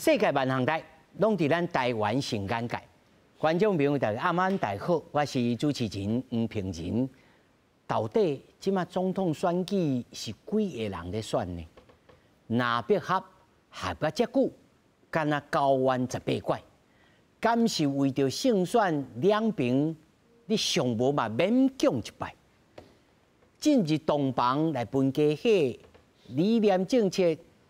世界萬項代，攏佇咱台灣上眼界。觀眾朋友大家暗晚大好，我是主持人黃平仁。到底這馬總統選舉是幾个人咧選呢？藍白合合甲遮久，敢若九彎十八拐，敢是為著勝選兩邊，你上無嘛勉強一擺。進入洞房來分家伙，理念政策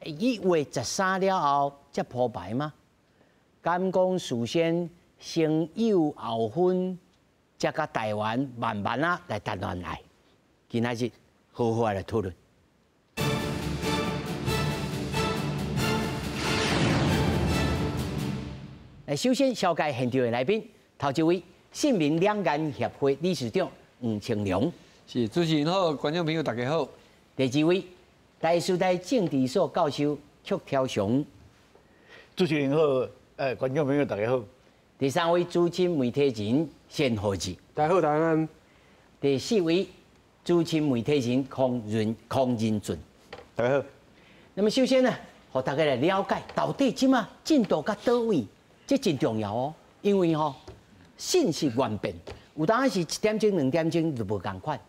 1月13了後才鋪排嗎？敢講事先先有後分，才佮台灣慢慢仔來談戀愛。今仔日好好來討論。來，首先紹介現場的來賓，頭一位，信民兩岸協會理事長黃清龍。是，主持人好，觀眾朋友大家好。第二位，台師大政治所教授曲超雄。主持人好，觀眾朋友大家好。第三位，資深媒體人單厚志。大家好，大家好。第四位，資深媒體人康仁俊。大家好。那麼首先呢，予大家來了解到底這馬進度到佗位，這真重要哦，因為吼信息萬變，有當時一點鐘、兩點鐘就無仝款。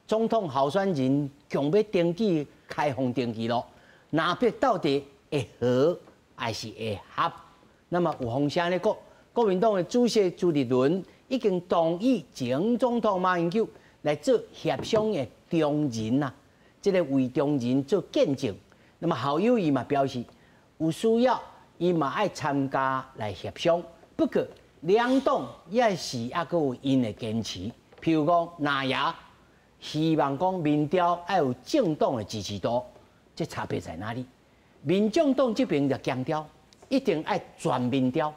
總統候選人強欲登記開放登記咯，藍白到底會合還是會合？那麼有風聲咧講，國民黨的主席朱立倫已經同意前總統馬英九來做協商的中人啊，這個為中人做見證。那麼侯友宜嘛表示有需要，伊嘛愛參加來協商。不過兩黨也是猶閣有𪜶的堅持，譬如講藍營希望講民調愛有政黨的支持度，這差別在哪裡？民眾黨這邊就強調一定愛全民調。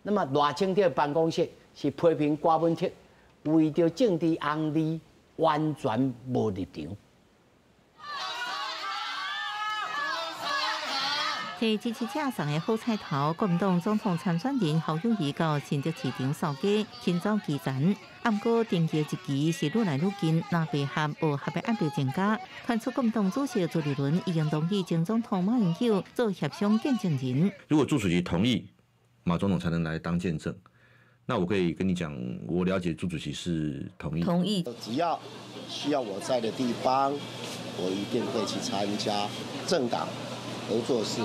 那麼賴清德辦公室是批評郭文哲為著政治紅利完全無立場。替支持者送的好彩頭，國民黨總統參選人侯友宜到新竹市場掃街，親走基層。毋過登記日期是愈來愈近，藍白合無合的壓力增加。傳出國民黨主席朱立倫已經同意前總統馬英九做協商見證人。如果朱主席同意，馬總統才能來當見證。那我可以跟你講，我了解朱主席是同意。同意。只要需要我在的地方，我一定會去參加政黨合作是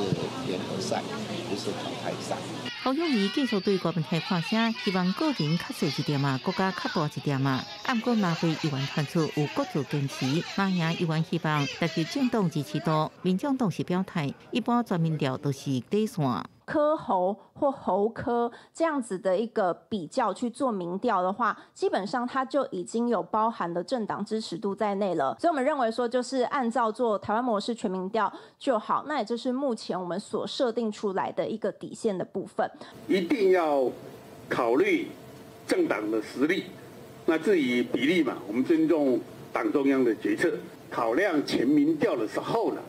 聯合賽，不是淘汰賽。侯友宜繼續對郭文鐵發聲，希望個人較細一點啊，國家較大一點啊。毋過藍白議員傳出有各自堅持，藍營議員希望特別政黨支持度，民眾黨是表態，一般全民調都是底線。柯侯或侯柯這樣子的一個比較去做民調的話，基本上它就已經有包含了政黨支持度在內了。所以我們認為說，就是按照做台灣模式全民調就好。那也就是目前我們所設定出來的一個底線的部分。一定要考慮政黨的實力，那至於比例嘛，我們尊重黨中央的決策。考量全民調的時候呢，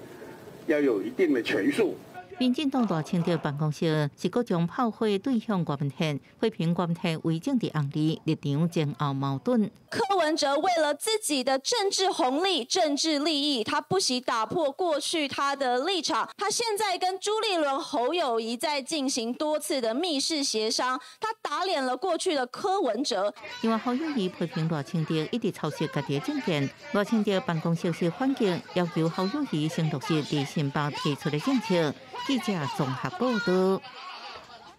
要有一定的權數。民進黨賴清德辦公室是閣將炮火對向郭文鐵，批評郭文鐵為政治紅利，立場前後矛盾。柯文哲為了自己的政治紅利、政治利益，他不惜打破過去他的立場。他現在跟朱立倫、侯友宜在進行多次的密室協商，他打臉了過去的柯文哲。另外，侯友宜批評賴清德一直操襲家己的政見，賴清德辦公室是反擊，要求侯友宜先落實佇新北提出的政策。記者綜合報道。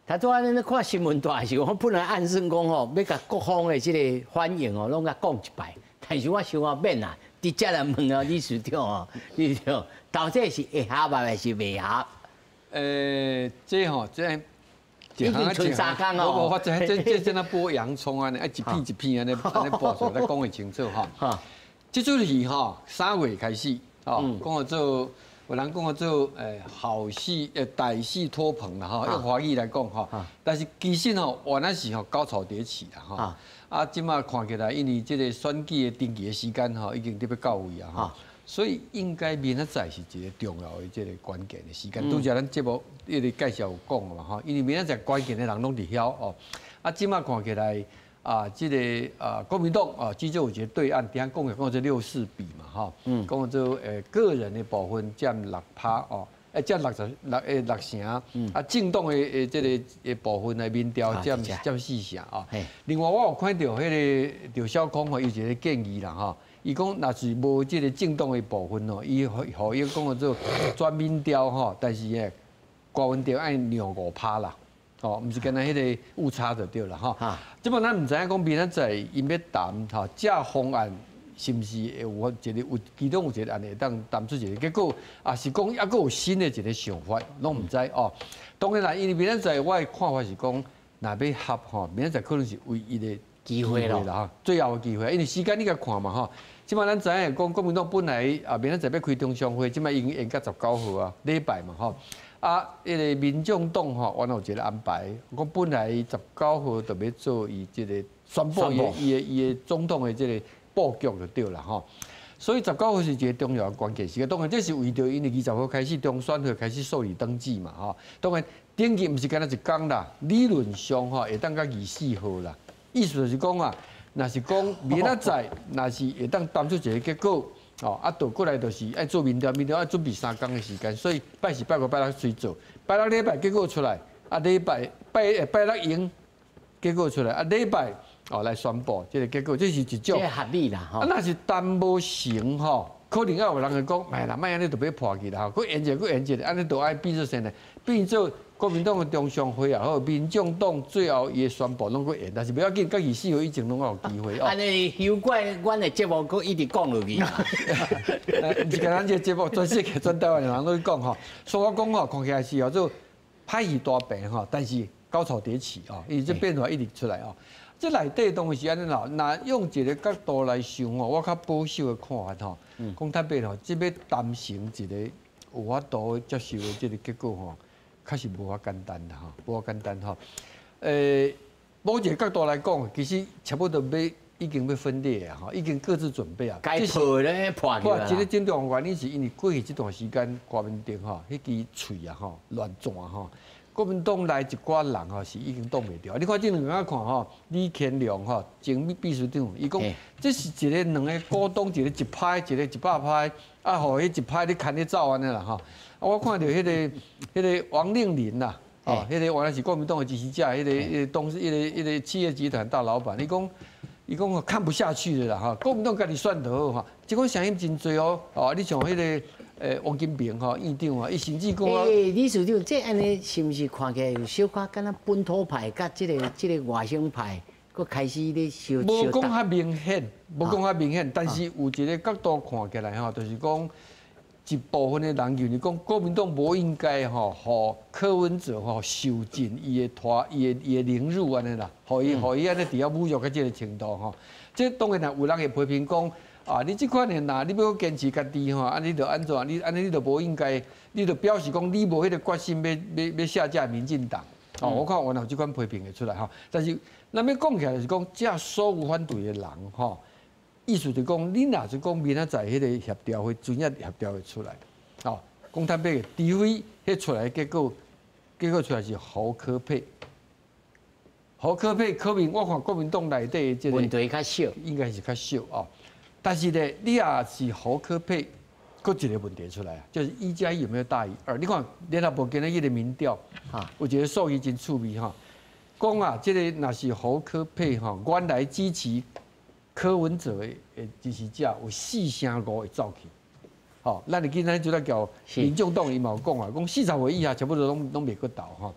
他昨昏咧看新聞台時，我本來按算講吼，欲共各方的這個反應哦，攏共講一擺。但是我想講免啦，直接來問哦，理事長哦，理事長，到底是會合還是袂合？這吼，這已經賰三工哦。我這這若剝洋蔥按呢，愛一片一片按呢按呢剝出來，才講會清楚吼。這齣戲吼，3月開始吼，講做。有人講做好戲歹戲拖棚啦吼，用華語來講吼，但是其實吼原來是吼高潮迭起啦吼。啊，這馬看起來，因為這個選舉的登記的時間吼已經特別到位啊吼，所以應該明仔載是一個重要的這個關鍵的時間。拄才咱節目一直介紹有講嘛吼，因為明仔載關鍵的人攏佇遐哦。啊，這馬看起來啊，這個啊國民黨啊，至少有一個對岸，佇遐講的講做6-4比嘛吼，講做個人的部分佔6趴哦。愛佔66六成，啊，政黨的這个的部分的民調佔4成啊。另外我有看著彼个趙小空吼，伊有一个建議啦吼，伊講若是無這个政黨的部分吼，伊予伊講做全民調吼，但是咧柯文哲愛讓5趴啦，哦，毋是干焦彼个誤差就對啦吼。這擺咱毋知影講明仔載𪜶欲談吼，這方案是毋是會有一个有其中有一个案會當談出一个結果，抑是講猶閣有新的一个想法，攏毋知哦。當然啦，因為明仔載我的看法是講，若欲合吼，明仔載可能是唯一的機會啦吼，最後的機會，因為時間你共看嘛吼。這擺咱知影講國民黨本來啊，明仔載欲開中常會，這擺已經延到19號啊，禮拜嘛吼。啊，彼个民眾黨吼，原來有一个安排，講本來19號就欲做伊這个宣布伊的總統的這个布局就對啦吼，所以19號是一个重要的關鍵時間。當然這是為著𪜶20號開始中選會開始受理登記嘛吼。當然登記毋是干焦一工啦，理論上吼會當到24號啦。意思就是講啊，若是講明仔載，若是會當談出一个結果，哦，啊，倒過來就是愛做民調，民調愛準備3工的時間，所以拜四、拜五、拜六隨做，拜六禮拜結果出來，啊，禮拜拜拜六𪜶結果出來，啊，禮拜。哦，來宣布這个結果，這是一種合理啦。啊，若是談無成吼，可能也有人會講，哎啦，莫按呢就欲破去啦，吼，閣延一下，閣延一下，按呢就愛變做啥呢？變做國民黨的中常會也好，民眾黨最後伊的宣布攏閣延，但是無要緊，到24號以前攏還有機會哦。按呢休怪阮的節目閣一直講落去。毋是干咱這个節目，全世界全台灣的人攏咧講吼，所以我講吼，看起來是叫做歹戲大病吼，但是高潮迭起哦，伊這變化一直出來哦。這內底當然是按呢啦，若用一个角度來想吼，我較保守的看法吼，講坦白吼，這欲談成一个有法度接受的這个結果吼，確實無遐簡單啦吼，無遐簡單吼。某一个角度來講，其實差不多欲已經欲分裂啊，吼，已經各自準備啊。該破咧破去啦。這个真重要原因是因為過去這段時間，郭文定吼，彼支喙啊吼亂轉吼。國民黨內一寡人吼是已經擋袂牢。你看這兩工看吼，李乾龍吼，前秘書長，伊講這是一个兩个股東，一个一派，一个100派，啊，予彼一派咧牽咧走按呢啦吼。啊，我看著彼个王令麟啦，哦，彼个原來是國民黨的支持者，彼个董事，彼个企業集團大老闆，伊講看不下去了啦吼，國民黨家己選就好吼，這款聲音真濟哦，哦，你像彼个。王金平吼，院長啊，伊甚至講啊，理事長，這按呢是毋是看起來有小可敢若本土派佮這个外省派，閣開始咧相？無講較明顯，無講較明顯，但是有一个角度看起來吼，就是講一部分的人認為講國民黨無應該吼，予柯文哲吼受盡伊的拖，伊的凌辱按呢啦，予伊按呢佇遐侮辱到這个程度吼。這當然啦，有人會批評講。啊！你這款的，若你欲堅持家己吼，啊，你就按怎？你按呢你就無應該，你就表示講你無彼个決心欲下架民進黨。哦，我看原來有這款批評會出來吼。但是咱欲講起來就是講，這所有反對的人吼，意思就講，你若是講明仔載彼个協調會真正協調會出來，哦，講坦白的，除非彼出來的結果，結果出來是侯柯配，侯柯配可能我看國民黨內底這個問題較少，應該是較少哦。但是呢，你若是侯柯配，閣一个問題出來啊，就是1加1有沒有大於2？你看聯合報今日彼个民調，有一个數據真趣味吼，講啊，這个若是侯柯配吼，原來支持柯文哲的支持者有4成5會走去，吼，咱會記咱就咧叫民眾黨伊嘛有講啊，講40歲以下差不多攏袂閣投吼，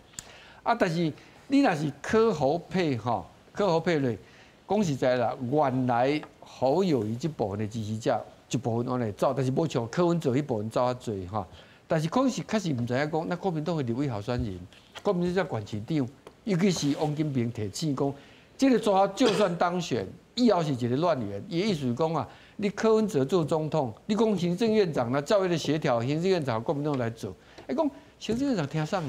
啊，但是你若是柯侯配吼，柯侯配咧，講實在啦，原來侯友宜這部分的支持者一部分按呢走，但是無像柯文哲彼部分走較濟吼。但是確實確實毋知影講，咱國民黨的立委候選人，國民黨這縣市長，尤其是王金平提醒講，這个組合就算當選，以後是一个亂源。伊的意思是講啊，你柯文哲做總統，你講行政院長，那照彼个協調，行政院長國民黨來做。伊講行政院長聽啥的？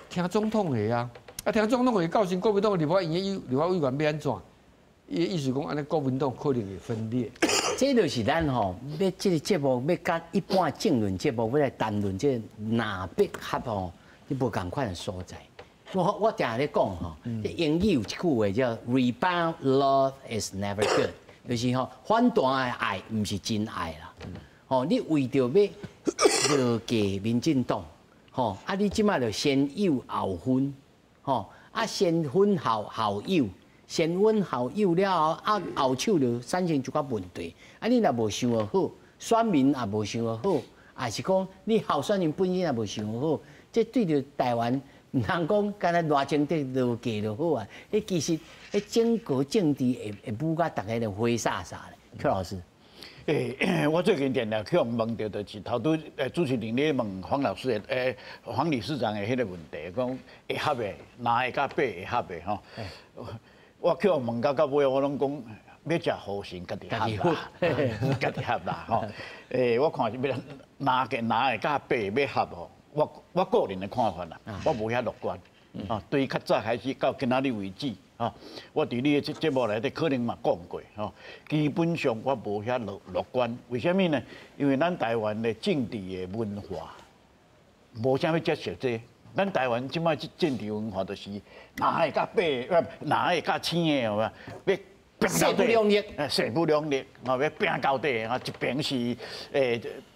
聽總統的啊，啊聽總統的，到時國民黨的立法委員欲按怎？伊的意思講，按呢國民黨可能會分裂。這就是咱吼，欲這个節目欲佮一般政論節目欲來談論這个若欲合吼，你無仝款的所在。我定定咧講吼，這英語有一句話叫 “Rebound love is never good”，就是吼反彈的愛毋是真愛啦。吼，你為著欲落架民進黨，吼，啊，你這擺就先誘後分，吼，啊，先分後後誘，先分後誘了後，啊，後手就產生一寡問題。啊，你若無想好，選民也無想好，抑是講你候選人本身也無想好，這對著台灣毋通講，敢若賴清德落架就好啊。彼其實，彼整個政治會會舞甲逐个就花灑灑咧。邱老師。我最近定定去予問著，就是頭拄主持人咧問黃老師的，黃理事長的彼个問題，講會合的，藍的佮白會合的吼。我去予問到到尾，我攏講欲食和神，家己合啦，家己合啦吼。我看是欲藍的藍的佮白欲合吼，我個人的看法啦，我無遐樂觀。啊，對較早開始到今仔日為止。啊！我佇你的節節目內底可能嘛講過，吼，基本上我無遐樂樂觀。為啥物呢？因為咱台灣的政治的文化無啥物接受這個。咱台灣這擺這政治文化就是藍的佮白，藍的佮青的，有無？欲拚勢不兩立，勢不兩立，啊，欲拚到底啊！一邊是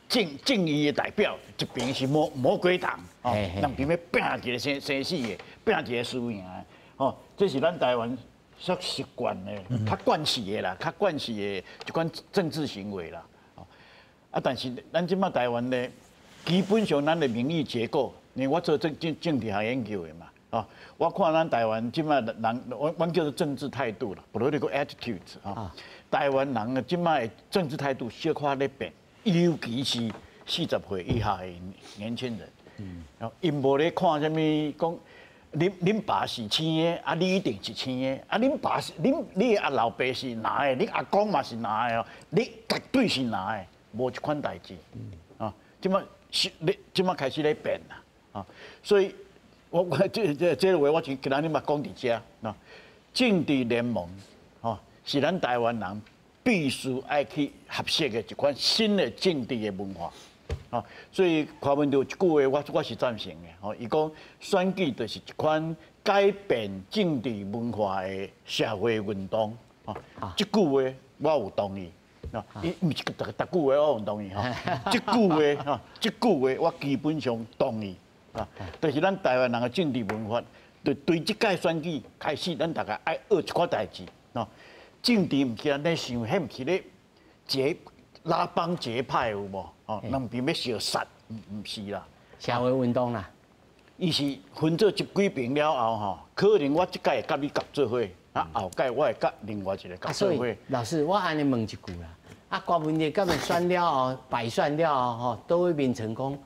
正正義的代表，一邊是魔魔鬼黨，哦，兩邊欲拚一个生生死的，拚一个輸贏的。哦，這是咱台灣所習慣的、較慣勢的啦，較慣勢的一款政治行為啦。啊，但是咱這擺台灣的基本上咱的民意結構，因為我做政政政治學研究的嘛，哦，我看咱台灣這擺人，我阮叫做政治態度啦，political attitude 啊。台灣人的這擺的政治態度小可咧變，尤其是40歲以下的年輕人，嗯，𪜶無咧看啥物講。恁爸是青的，啊，你一定是青的，啊，恁爸是恁你阿老爸是藍的，你阿公嘛是藍的哦，你絕對是藍的，無這款代誌，啊，這擺是咧，這擺開始咧變啦，啊，所以我我這這這个話我今仔日嘛講佇遮，啊，政治聯盟，吼，是咱台灣人必須愛去學習的一款新的政治的文化。啊，所以柯文哲有一句話，我我是贊成的。吼，伊講選舉就是一款改變政治文化的社會運動。啊，這句話我有同意。啊，伊毋是逐逐句話我有同意吼。這句話吼，這句話我基本上同意。啊，就是咱台灣人的政治文化，對對這屆選舉開始，咱大家愛學一寡代誌。哦，政治毋是按呢想，彼毋是咧結拉幫結派有無？哦，兩邊欲相殺，毋毋是啦。社會運動啦，伊是分做十幾邊了後吼，可能我這屆會佮你合做伙，啊後屆我會佮另外一个合做伙。老師，我按呢問一句啦，啊，柯文哲佮伊選了後，敗選了後吼，都會變成講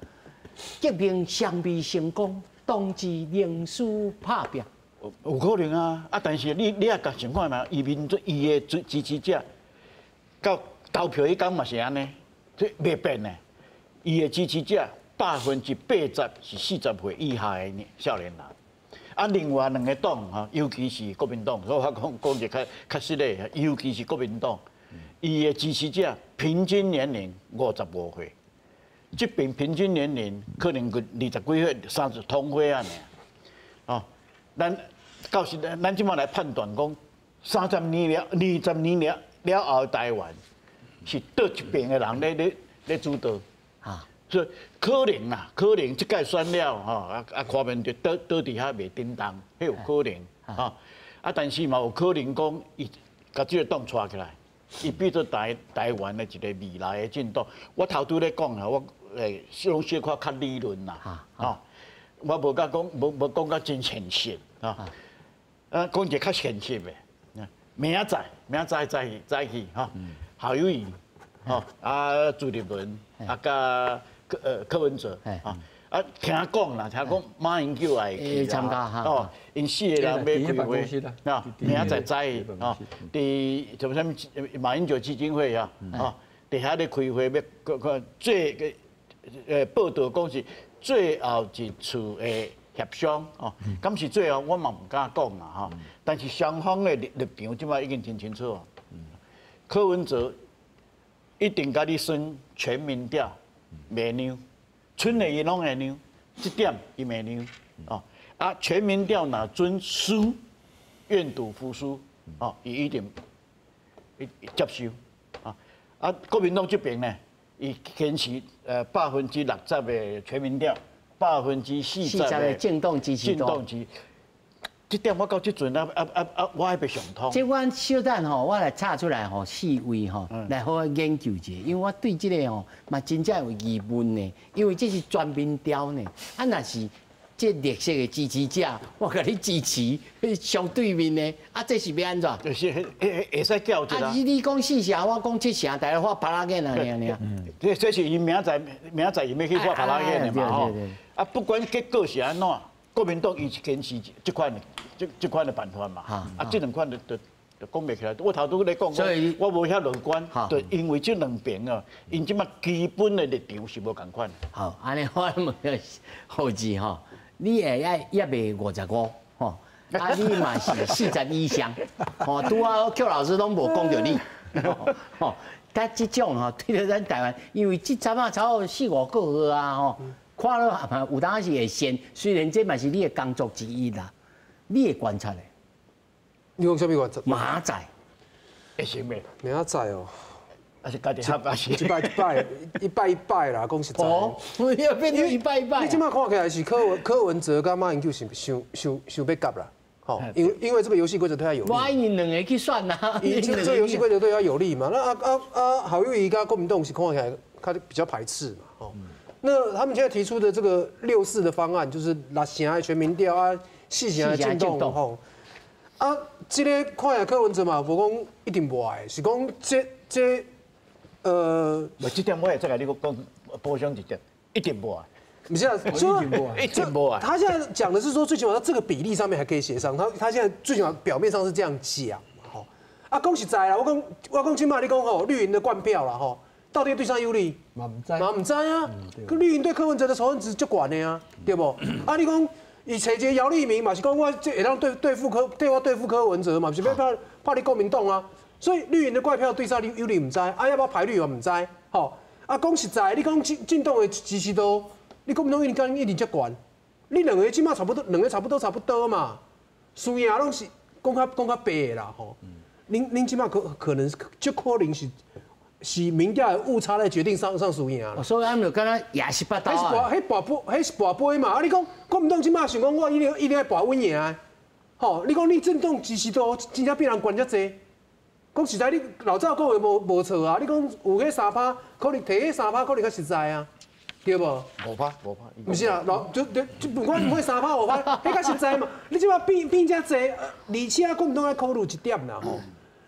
革命尚未成功，當自寧輸拍拚。有可能啊，啊，但是你你也共想看覓，伊民族伊的支支持者，到投票彼工嘛是按呢，這袂變的。伊的支持者80%是40歲以下的少年人，啊，另外兩个黨吼，尤其是國民黨，所以我講講一個較較實的，尤其是國民黨，伊的支持者平均年齡55歲，這邊平均年齡可能個20幾歲、30同歲按呢，哦，咱到時咱這擺來判斷講，30年了、20年了了後的台灣是佗一邊的人咧咧咧主導。啊，所以可能啦，可能這屆選了吼，啊啊，柯文哲倒倒佇遐袂振動，彼有可能，吼，啊，但是嘛有可能講，伊共這個黨帶起來，伊變做台台灣的一個未來的政黨。我頭拄咧講啊，我攏小可較理論啦，吼，我無甲講，無無講甲真現實，啊，啊，講一個較現實的，明仔載，明仔載早起早起，吼，侯友宜，吼，啊，朱立倫，啊，佮柯柯文哲，啊，啊，聽講啦，聽講馬英九也會去參加哈，哦，𪜶四个人欲開會，啊，明仔載早起，哦，佇什麼啥物馬英九基金會啊，哦，佇遐咧開會，欲閣閣做個報道講是最後一次的協商，哦，敢是最後我嘛毋敢講啦，吼，但是雙方的立立場這擺已經真清楚，柯文哲一定共你算全民調，袂讓，春的伊攏會讓，這點伊袂讓，哦，啊，全民調若準輸，願賭服輸，哦，伊一定接受，啊，啊，國民黨這邊呢，伊坚持60%的全民调，40%的政党支持度。这点我到这阵啊，我还袂想通。这我小等吼，我来查出来吼四位吼，来好好研究一下，因为我对这个吼嘛真正有疑问呢，因为这是全民调呢，啊若是这绿色的支持者，我共你支持，相对面的，啊这是欲按怎？就是会使叫一啊，你讲四成，我讲七成，大家画耙仔眼啊，尔尔。这是伊明仔载伊欲去画耙仔眼的嘛吼。啊，不管结果是按怎。国民党伊是坚持这款的办法嘛，啊，这两款就讲袂起来。我头拄咧讲，我无遐乐观，就因为这两边啊，𪜶这马基本的立场是无仝款。好，按呢我问个浩志吼，你会爱抑袂55吼，啊你嘛是40以上，吼，拄仔邱老师拢无讲著你，吼，但这种吼对著咱台湾，因为这阵仔差不多四五个月啊吼。看了有当时会先，虽然这嘛是你的工作之一啦，你会观察的。你讲啥物观察？马仔会成袂？明仔载哦，还是家己合，还是一摆一摆，一摆一摆啦，讲实在。哦，要变成一摆一摆。你这马看起来是柯文哲佮马英九是伤伤伤欲夹啦，吼，因为这个游戏规则对他有利。我因两个去选啦，这个游戏规则对他有利嘛？那侯友宜佮国民党是看起来较比较排斥嘛，吼。那他们现在提出的这个6-4的方案，就是六成的全民调啊，四成的政党吼。啊，这个看下柯文哲嘛，无讲一定无爱，是讲这。无这点我会再共你讲补充一点，一定无爱。不是啊，说一定无爱。他现在讲的是说，最起码在这个比例上面还可以协商。他现在最起码表面上是这样讲嘛，吼。啊，讲实在啦，我讲这马你讲吼，绿营的灌票啦，吼。到底对啥有利？嘛毋知，嘛毋知啊。可绿营对柯文哲的仇恨值足悬的啊，对无？啊，你讲伊揣一个姚立明嘛，是讲我这会当对对付柯，对我对付柯文哲嘛，是欲拍拍你国民党啊。所以绿营的怪票对啥有利毋知，啊，要不要排绿嘛毋知，吼。啊，讲实在，你讲政党的支持度，你国民党一定一定遮悬，你两个这马差不多，两个差不多差不多嘛，输赢拢是讲较白的啦，吼。恁这马可能就可能是民调的误差来决定上上输赢啦。所以俺们就敢若也是八刀啊。彼是跋杯嘛。啊，你讲国民党这马想讲我一定一定爱跋稳赢，吼，你讲你政党支持度真正比人悬遮济。讲实在，你老早讲的无错啊。你讲有彼三趴，可能提彼三趴，可能较实在啊，对无？五趴，五趴。毋是啊，老就就就不管不管三趴五趴，彼较实在嘛。你这马变变遮济，而且国民党爱考虑一点啦吼。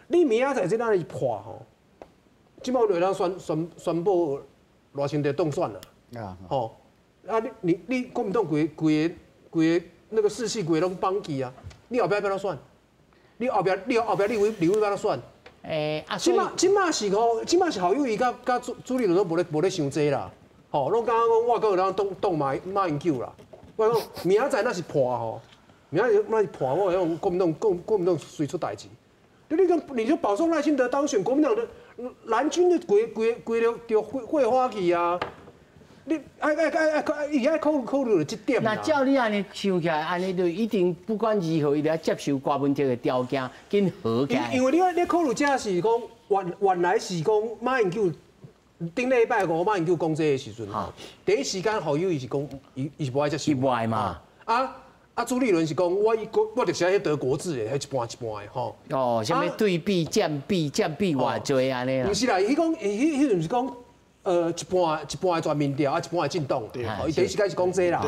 你明仔载这哪里破吼？这马就当宣布赖清德当选啦。啊。吼，啊你你你国民党规规个规个那个士气规个拢崩去啊！你后壁欲按怎选？你后壁立委欲按怎选？欸啊，这马是吼，这马是侯友宜佮朱立伦拢无咧想这啦，吼，拢感觉讲我阁有当挡挡马英九啦。我讲明仔载若是破吼，明仔载若是破，我讲国民党随出代志。你讲你就保送赖清德当选，国民党的蓝军的规规规个就会花去啊！你爱爱爱爱，伊爱考虑这点。那照你按呢想起来，按呢就一定不管如何，伊就要接受柯文哲的条件，紧和起来。因为你考虑这是讲原来是讲马英九顶礼拜五马英九讲这个时阵，第一时间侯友宜是讲伊是无爱接受。伊无爱嘛？啊啊！朱立伦是讲我就是爱彼德国制的，彼一半一半的吼。哦，啥物对比占比占比偌济按呢？毋是啦，伊讲伊彼阵是讲。一半一半的全民调，啊，一半的政党，吼，伊第一时间是讲这啦。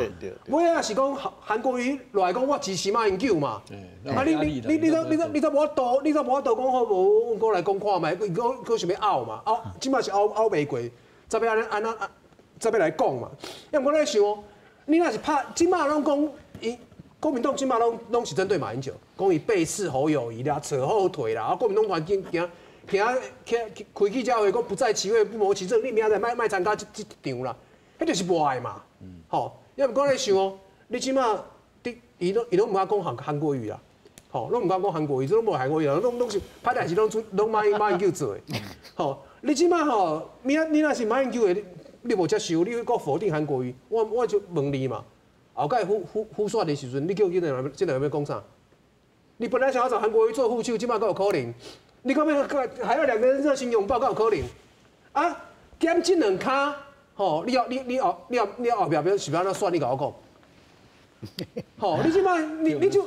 尾仔是讲韩国瑜落来讲，我支持马英九嘛。啊，你都你都你都你都无法度，你都无法度讲好无？阮阁来讲看觅，伊阁阁想欲拗嘛？拗，这马是拗拗袂过，才欲按呢按呢，才欲来讲嘛。要毋过咧想，你若是拍，这马拢讲伊国民党这马拢是针对马英九，讲伊背刺侯友宜啦，扯后腿啦，啊，国民党团惊惊。听听开记者会讲不在其位不谋其政，你明仔载莫参加这场啦，彼就是无爱嘛。吼，要毋过咧想哦，你这马，伊拢毋敢讲韩国瑜啦，吼，拢毋敢讲韩国瑜，这拢无韩国瑜啦，拢是歹代志拢出拢马英九做的。吼，你这马吼，明仔你若是马英九的，你无接受，你阁否定韩国瑜，我就问你嘛，后盖复选的时阵，你叫这两个欲讲啥？你本来想要找韩国瑜做副手，这马阁有可能？你讲欲还要两个人热情拥抱，阁有可能？啊，减这两跤，吼，你后你你后你后你后壁是欲按怎选？你共我讲。吼，你这摆你你就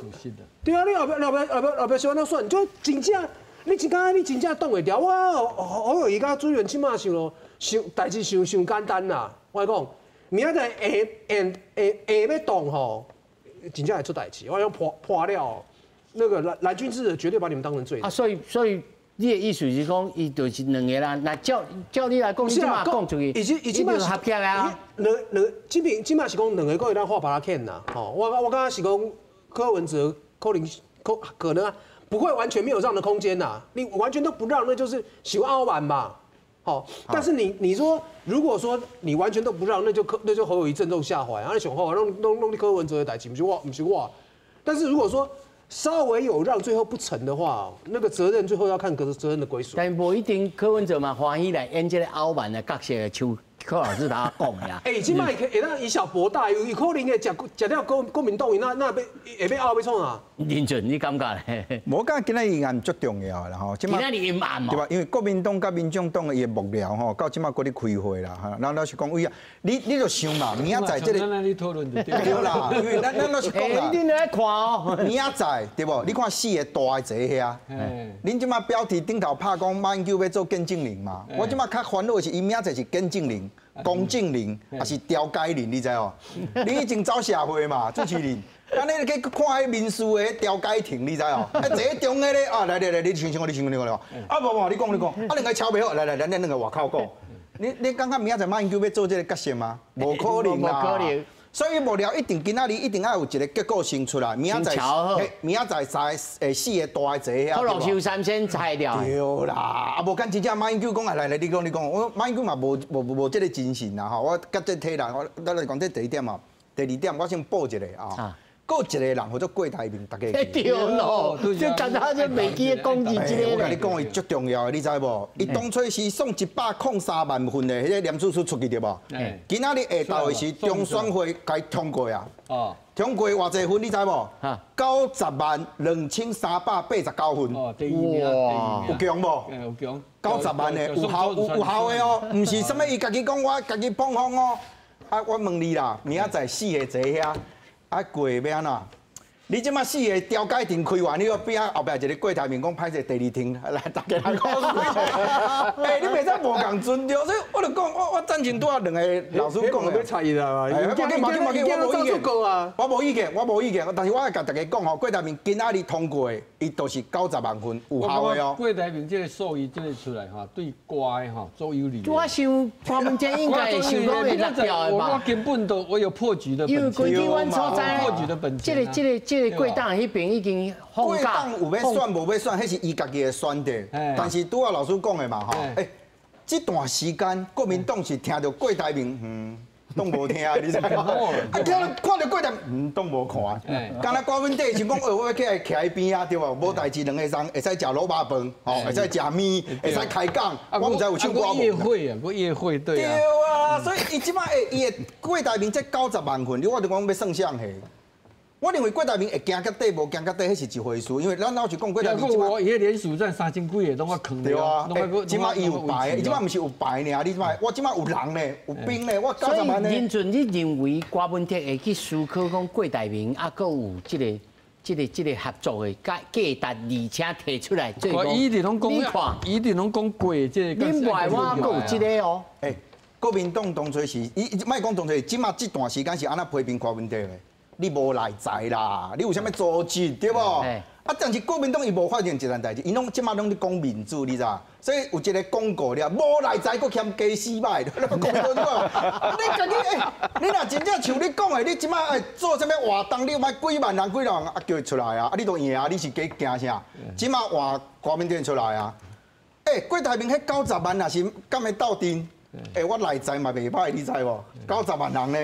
对啊，你后壁后壁后壁后壁是按怎选？就真正你真敢你真正挡会牢。我侯友宜佮朱立伦这马想咯，想代志想伤简单啦。我讲，明仔载下下下下欲挡吼，真正会出代志。我讲破破了，那个蓝蓝军支持绝对把你们当成罪人。啊，所以你的意思是讲，伊就是两个人，那照照你来讲，你这马讲出去，已经就合起来啊。两两这边这马是讲两个阁会当画耙仔牵啦，吼，我感觉是讲柯文哲可能可可能啊，不会完全没有让的空间呐，你完全都不让，那就是喜欢凹板嘛，好，但是你说如果说你完全都不让，那就侯友宜正中下怀，啊，你想好弄弄弄你柯文哲的代志，毋是我，毋是我，但是如果说稍微有让，最后不成的话，那个责任最后要看个责任的归属。但无一定柯文哲嘛欢喜来演这个凹板的角色，像柯老师他讲的啦。哎，这摆会当以小博大，有可能会食食了国民党，那欲会欲拗欲创啊？林俊，你感觉咧？我感觉今仔日案足重要啦吼，今仔日阴暗对吧？因为国民党佮民众党的伊的幕僚吼，到这马阁咧开会啦，哈。咱老实讲，为啊，你就想嘛，明仔载这个，咱咧讨论就对啦，因为咱老实讲啦，你咧看哦，明仔载对无？你看四个大的坐遐，恁这马标题顶头拍讲马英九欲做见证人嘛？我这马较烦恼的是，伊明仔载是见证人、公证人，抑是调解人，你知无？你已经走社会嘛，主持人。啊，你去看彼民事的调解庭，你知哦？啊，坐咧中间咧，啊，来来来，你想想我，你想你讲，啊，无无，你讲你讲，啊，两个敲袂好，来来，咱两个外口讲。你感觉明仔载马英九欲做这个角色吗？无可能啦。无可能。所以幕僚一定今仔日一定爱有一个结果先出来，明仔载，明仔载三个四个大的坐遐。好，落收三先裁掉。对啦，啊无敢真正马英九讲啊，来来，你讲你讲，我马英九嘛无无无这个精神啦吼，我佮这体力，我咱来讲这第一点哦，第二点我先报一个啊。阁一个人叫做郭台铭，大家对咯，这刚才就袂记得讲这个。我共你讲，伊足重要的，你知无？伊当初是送103万份的彼个联署书出去对无？今仔日下昼的时，中选会共伊通过啊。哦。通过偌济份，你知无？902,389份。哦，第一名。哇！有强无？有强。90万的，有效有有效的哦，毋是啥物伊家己讲，我家己放风哦。啊，我问你啦，明仔载四个坐遐。啊，过欲按怎？你这马四个调解庭开完，你阁边仔后壁一个郭台铭讲歹势，第二庭来大家来讲。欸，你袂使无仝尊重，所以我就讲，我赞成拄仔两个老师讲的。欲插伊啦，无紧无紧无紧，我无意见，我无意见，我无意见。但是我爱共大家讲吼，郭台铭今仔日通过的，伊就是90万份有效的哦。郭台铭这个数字这个出来吼，对歌的吼足有利。我想柯文哲应该会想讲会落掉的吧。我根本都我有破局的本钱。因为根据阮所知，破局的本钱。这个郭董彼边已经郭董有欲选无欲选，彼是伊家己的选择。但是拄仔老师讲的嘛吼，欸，这段时间国民党是听著郭台铭，当无听，你知无？啊，听看著郭台铭，当无看。敢若郭文哲想讲，哦，我欲起来徛彼边啊，对无？无代志，两个人会使食卤肉饭，吼，会使食面，会使开讲。我毋知有唱歌无？夜会啊，阁夜会对啊。对啊，所以伊这摆会，伊会郭台铭这90万份，你我就讲欲算啥货？我认为郭台铭会行到底，无行到底，彼是一回事。因为咱老实讲，郭台铭这马伊彼连署站3000几个拢爱囥对啊，这马伊有牌，伊这马毋是有牌尔，你这马我这马有人呢，有兵呢，我90万呢。所以林俊，你认为郭文哲会去思考讲郭台铭啊，阁有这个合作的价值，而且提出来做？伊一直拢讲，伊一直拢讲过这个。恁外我阁有这个哦。欸，国民党当初是，伊莫讲当初，这马这段时间是按怎批评柯文哲的？你无内在啦，你有啥物组织对无？啊，但是国民党伊无发现一件代志，伊拢这马拢咧讲民主，你知？所以有一个广告了，无内在阁嫌家私歹，国民党你家己欸，你若真正像你讲的，你这马爱做啥物活动，你莫几万人几万人啊叫伊出来啊，啊你都赢啊，你是假惊啥？这马换郭文哲出来啊，欸，郭台铭彼90万若是敢会斗阵？欸，我内在嘛袂歹，你知无？90万人呢？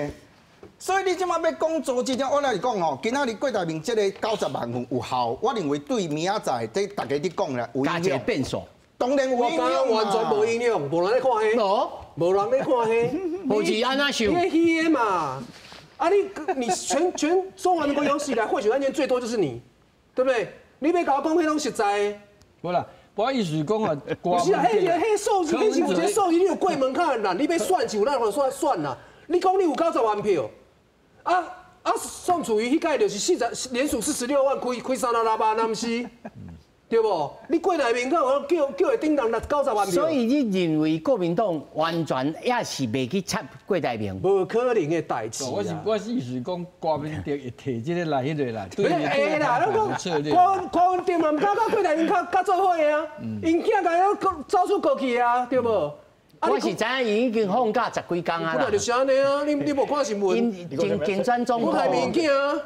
所以你这马欲讲组织，我来讲吼，今仔日郭台铭这个90万份有效，我认为对明仔载这大家伫讲啦，有影响。变数，当然有影响。完全无影响，无人咧看彼，无人咧看彼，无是按怎想？你虚的嘛？啊你全中华民国有史以来贿选案件最多就是你，对不对？你欲共我讲彼拢实在的。无啦，我意思讲啊，不是啊，彼数字，彼是有一个数字，你有过门槛啦，你欲选就有咱选选啦。你讲你有90万票，啊，宋楚瑜彼届就是连署46万，开三六六万，那毋是？对无？你郭台铭敢有叫会顶人九十万票？所以你认为国民党完全也是袂去插郭台铭？无可能的代志。我是意思讲，郭文哲会提这个来彼个啦。会啦，咱讲郭文哲嘛，毋敢佮郭台铭较做伙的啊，𪜶囝共走出国去啊，对无？我是知影伊已经放假十几工啊。本来就是按呢啊，你无看新闻？竞选总郭台铭囝啊。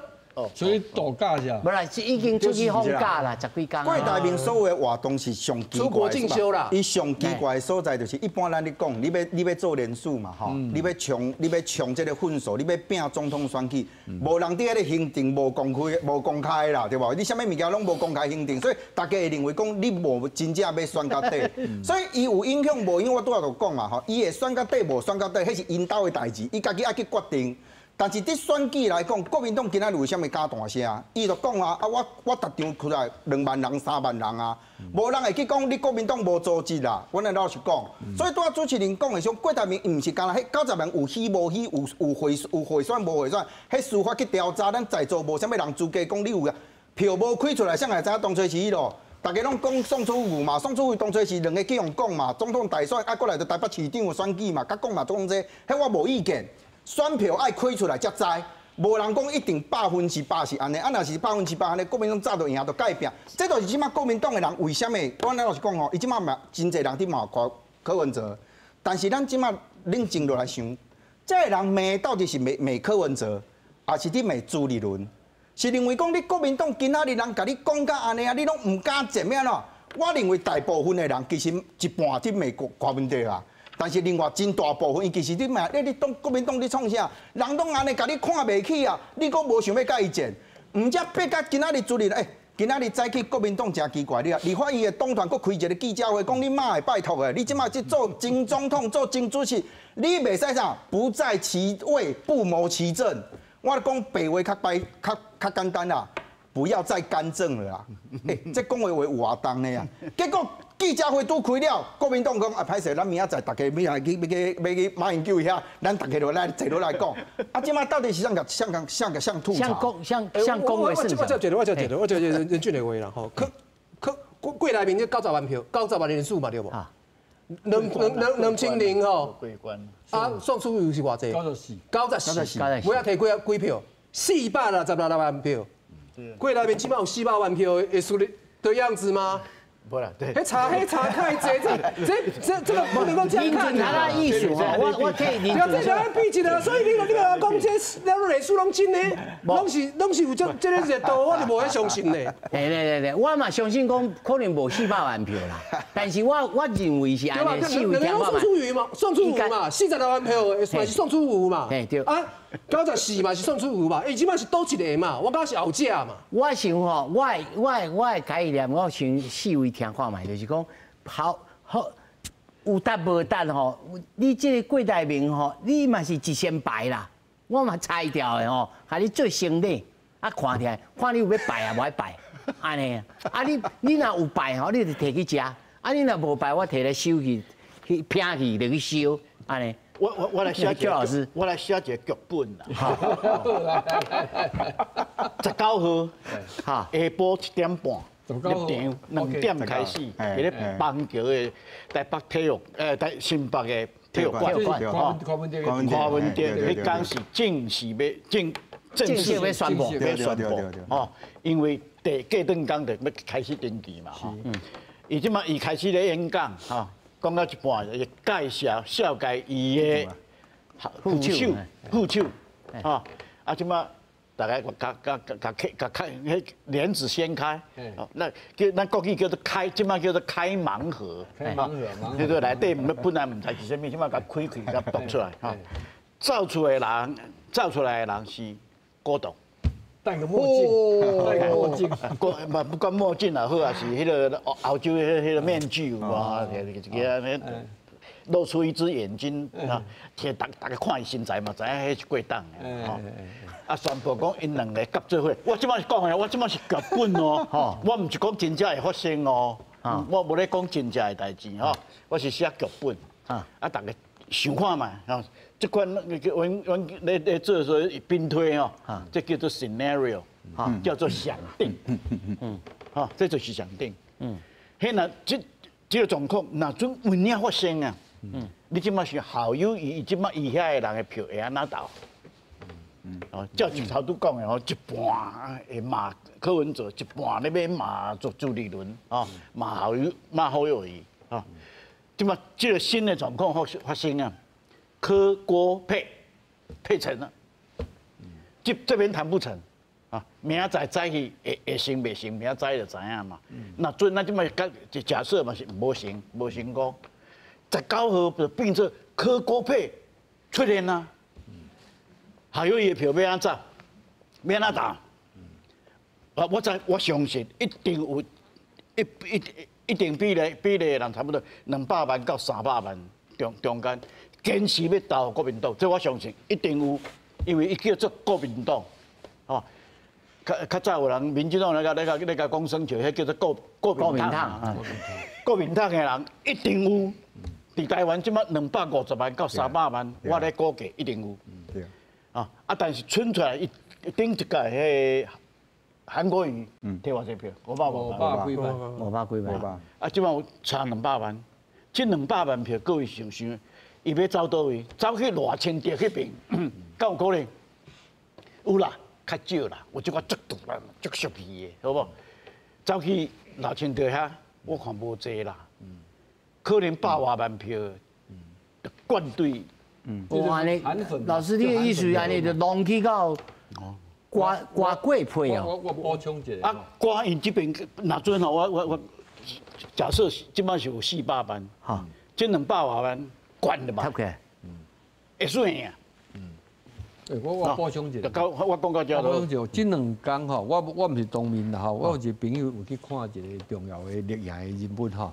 所以度假是啊？无啦，是已经出去放假啦，十几工。郭台铭所有的活动是上奇怪的，伊上奇怪的所在就是，一般咱咧讲，你欲做连署嘛，吼，你欲冲这个份数，你欲拼总统选举，无人伫彼个行程无公开，无公开啦，对无？你啥物物件拢无公开行程，所以大家会认为讲你无真正欲选到底，所以伊有影响无影响，我拄仔就讲嘛，吼，伊会选到底无选到底，彼是𪜶兜的代志，伊家己爱去决定。但是伫选举来讲，国民党今仔日为啥物敢大声？伊就讲啊，啊我逐场出来2万人、3万人啊，无人会去讲你国民党无组织啦。阮来老实讲，所以拄仔主持人讲的说，郭台铭毋是干焦彼九十万有虚无虚，有贿选无贿选，彼司法去调查，咱在座无啥物人资格讲你有啊票无开出来，谁会知影当初是彼落？大家拢讲宋楚瑜嘛，宋楚瑜当初是两个去予讲嘛，总统大选啊，过来就台北市长的选举嘛，佮讲嘛总这，彼我无意见。选票爱开出来才知，无人讲一定100%是按呢，啊若是100%按呢，国民党早就赢就改变。这就是这马国民党的人为啥物？我老实讲吼，伊这马嘛真济人伫骂柯文哲，但是咱这马冷静落来想，这个人骂到底是骂骂柯文哲，抑是伫骂朱立伦？是认为讲你国民党今仔日人共你讲甲按呢啊，你拢毋敢战咩咯？我认为大部分的人其实一半伫骂柯文哲啊。但是另外真大部分，伊其实你骂你党国民党咧创啥？人拢按呢共你看袂起啊！你阁无想欲佮伊战，毋才变甲今仔日朱立伦，今仔日早起国民党诚奇怪，你啊，立法院的党团阁开一个记者会，讲你妈会拜托的，你这马去做前总统、做前主席，你袂使啥？不在其位，不谋其政。我讲白话较白较较简单啦，不要再干政了啦。欸，这讲话话有偌重的啊？结果记者会拄开了，国民党讲啊，歹势，咱明仔载大家欲来去欲去欲去马英九遐，咱大家落来坐落来讲。啊，这马到底是啥共啥共啥共啥吐槽？像讲话我接一个，我接一个，我接一个任俊的话啦吼。柯柯郭郭台铭这九十万票，九十万人数嘛对无？2000吼。啊，宋楚瑜是偌济？94。94。尾仔提几票？466万票。郭台铭起码有400万票的实力的样子吗？不啦，对。彼差太济，这个不能够这样看。他的意思吼，我替你。对啊，这两个比一下，所以你你讲这两个人数拢真的，拢是有这个热度，我就无遐相信咧。对对对，我嘛相信讲可能无四百万票啦，但是我认为是按呢四位两个宋楚瑜嘛，宋楚瑜嘛，46万票嘛是宋楚瑜嘛。对对。啊，94嘛是宋楚瑜嘛，伊这马是佗一个嘛，我感觉是后者嘛。我想吼，我的概念，我想四位听看觅，就是讲好好有值无值吼。你这个郭台铭吼，你嘛是一仙牌啦，我嘛猜掉的吼，共你做生理，啊看起来，看你有欲拜啊，无爱拜，按呢，啊你若有拜吼，你就提去食，啊你若无拜，我提来收去，去拼去就去烧，按呢。我来写一个，我来写一个剧本啦。19号，下晡7点半入场，2点开始，伫咧板桥的台北体育，台新北的体育馆，吼，柯文哲，彼工是正式欲正正式欲宣布，欲宣布，吼，因为第过顿工就欲开始登记嘛，吼，伊这马伊开始咧演讲，吼。讲到一半，伊介绍绍介伊的副手，吼，啊，这马大家共共共共开共开，彼帘子掀开，那叫咱国语叫做开，这马叫做开盲盒，开盲盒，这个内底本来毋知是啥物，这马共开开，共读出来，吼，走出来的人是郭董。戴个墨镜，戴个墨镜，不管墨镜也好，抑是彼个欧洲彼个面具有无？一个按呢露出一只眼睛啊，替逐逐家看伊身材嘛，知影彼是郭董的吼。啊，宣布讲𪜶两个合做伙，我这马是讲的，我这马是剧本哦，我毋是讲真正会发生哦。我無咧講真正的代誌吼，我是寫劇本，啊，逐家想看覓，吼，這款阮阮咧咧做說兵推吼，這叫做 scenario，叫做想定，吼，這就是想定。彼若這這个狀況，若準有影發生啊，你這馬是侯友宜，這馬伊遐的人的票會按怎投？哦，照一頭拄講的吼，一半會罵柯文哲，一半咧欲罵做朱立倫，哦，罵侯友罵侯友宜，哦，這馬這个新的狀況發發生啊，柯郭配配成了，這這邊談不成，啊，明仔載早起會會成袂成，明仔載就知影嘛。若準咱這馬假設嘛是無成無成功，19號就變做柯郭配出現啊。侯友宜的票欲按怎走？欲按怎投？我我知我相信一定有一一一定比例比例的人差不多200萬到300萬中中間堅持欲投國民黨，這我相信一定有，因為伊叫做國民黨，吼。較較早有人民進黨咧共咧共咧共講耍笑，彼叫做國國民黨，國民黨的人一定有，佇台灣這馬250萬到300萬，我咧估計一定有。啊！但是選出來伊頂一屆彼个韓國瑜摕偌濟票？500 500幾萬，500幾萬。啊，這馬有差兩百萬，這兩百萬票各位想想，伊欲走佗位？走去賴清德彼邊，敢有可能？有啦，較少啦，有這寡足毒啦，足俗氣的，好無？走去賴清德遐，我看無濟啦，可能百外萬票，灌對。哇！你老師，你的意思按呢就攏去到瓜瓜過配哦。我我補充一下。啊，郭𪜶這邊若準吼，我我我假設這擺是有400萬，哈，這200外萬懸的嘛，會輸贏。我我補充一下。我講到這。我補充一下，這兩工吼，我我毋是當面啦吼，我有一個朋友有去看一個重要的綠營的人物吼。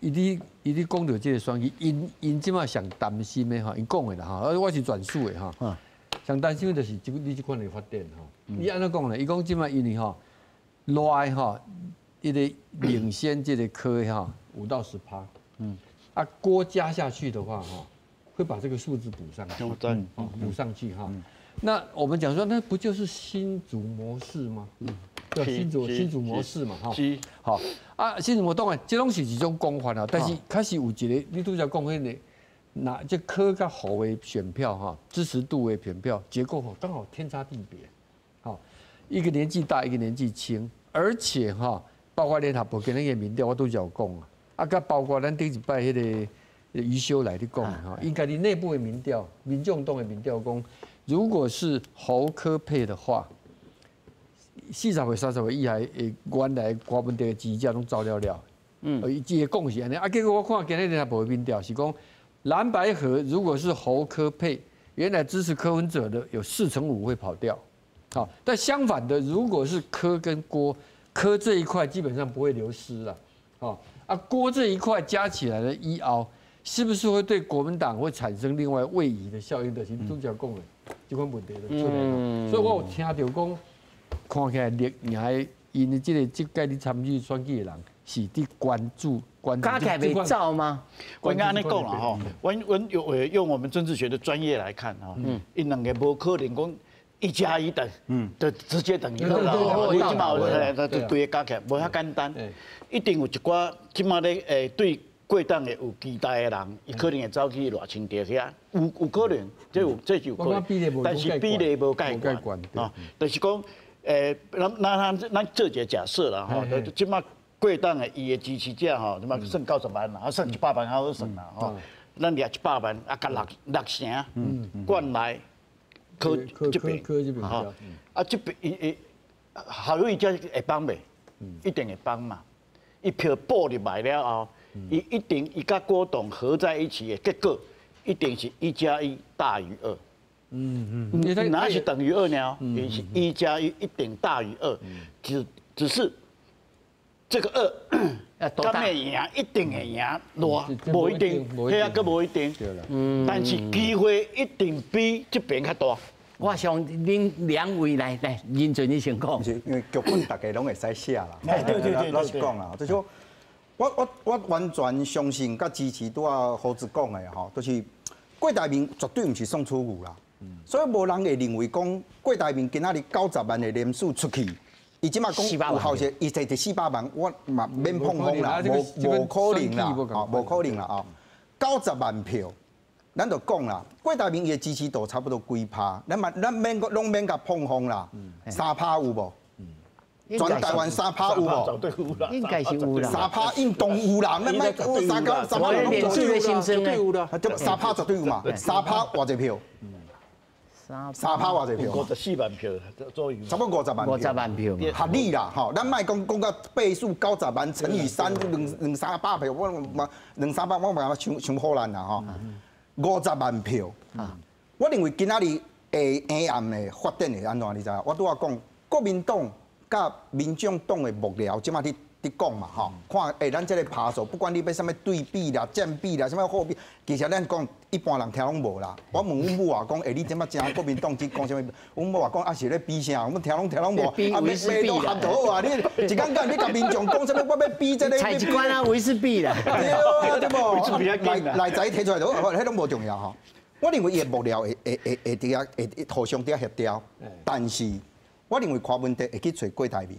伊咧伊咧講著這个選舉，𪜶𪜶這馬上擔心的吼，𪜶講的啦吼，我是轉述的吼。上擔心的就是這你這款的發展吼。伊按怎講咧？伊講這馬因為吼賴吼，伊個領先這個柯吼5到10%，啊郭加下去的話吼，會把這個數字補上去，補上去哈。那我們講說，那不就是新竹模式嗎？對，新竹新竹模式嘛，哈，好啊，新竹模當然這攏是一種講法啦，但是確實有一個，你拄才講彼个，那這柯佮侯的選票哈，支持度的選票結構吼，剛好天差地別，好，一個年紀大，一個年紀輕，而且哈，包括聯合報今日的民調，我拄才有講啊，啊，佮包括咱頂一擺彼个余修來咧講吼，應該你內部的民調，民眾黨的民調講，如果是侯柯配的話。40歲、30歲以下的原來柯文哲的支持者攏走了了。伊這个講是按呢，啊，結果我看今日聯合報的民調是講藍白合，如果是侯柯配，原來支持柯文哲的有4.5%會跑掉。好，但相反的，如果是柯跟郭，柯這一塊基本上不會流失了。哦，啊，郭這一塊加起來的一凹，是不是會對國民黨會產生另外位移的效應？就是拄才講的這款問題就出來了。所以我有聽著講。看起來綠營的，𪜶的這个這屆咧參與選舉的人是佇關注關注。加起來袂走嗎？我應該按呢講啦吼，阮阮用用我們政治學的專業來看吼，𪜶兩个無可能講1加1等，就直接等於二啦。你這馬有對對加起來無遐簡單，一定有一寡這馬咧誒對過黨的有期待的人，伊可能會走去賴清德遐，有有可能，這有這是有可能，但是比例無蓋懸啊，就是講。誒，咱咱咱做一个假設啦吼，這馬過黨的伊的支持者吼，這馬算90萬啦，啊算100萬較好算啦吼，咱掠100萬啊，共六六成，灌來柯這邊，吼，啊這邊伊伊侯友宜這會幫袂？一定會幫嘛，伊票補入來了後，伊一定伊佮郭董合在一起的結果，一定是1加1大於2。哪是等於2呢？也是1加1一定大於2，只只是這個2，敢會贏？一定會贏，偌無一定，彼個閣無一定。但是機會一定比這邊較大。我想恁兩位來來認真你先講。因為劇本大家攏會使寫啦。對對對，老實講啦，就是說，我完全相信佮支持拄仔胡子讲的吼，就是郭台铭绝对毋是宋楚瑜啦，所以无人会认为讲郭台铭今仔日90万的连署出去，伊这马讲有效势，伊摕摕400万，我嘛免膨风啦，无可能啦，无可能啦啊！90万票，咱就讲啦，郭台铭伊的支持度差不多几趴，咱嘛咱免拢免共膨风啦，3趴有无？全台湾三趴有无？应该是有啦。三趴应当有啦，免莫三九三趴拢绝对有啦。三趴绝对有嘛？三趴偌济票？三趴偌济票？54万票左右。差不多50万票。50万票。合理啦，吼，咱莫讲讲到倍数90万乘以三，两三百票，我嘛两三百，我嘛伤伤唬烂啦吼。50万票。我认为今仔日下暗的发展会按怎？你知影？我拄仔讲国民党佮民众党的幕僚，这马伫讲嘛吼，看咱这个趴数，不管你欲啥物对比啦、占比啦、啥物货比，其实咱讲一般人听拢无啦。我问阮母啊讲，你这马知国民党伫讲啥物？阮母啊讲啊是咧比啥？阮听拢听拢无。啊，欲都合就好啊！你一工讲你共民众讲啥物？我欲比这个。菜一罐啊，维士比啦。对啊，对无？内在提出来就好，彼拢无重要吼。我认为伊的幕僚会伫遐会互相伫遐协调，但是我认为柯文哲会去揣郭台铭。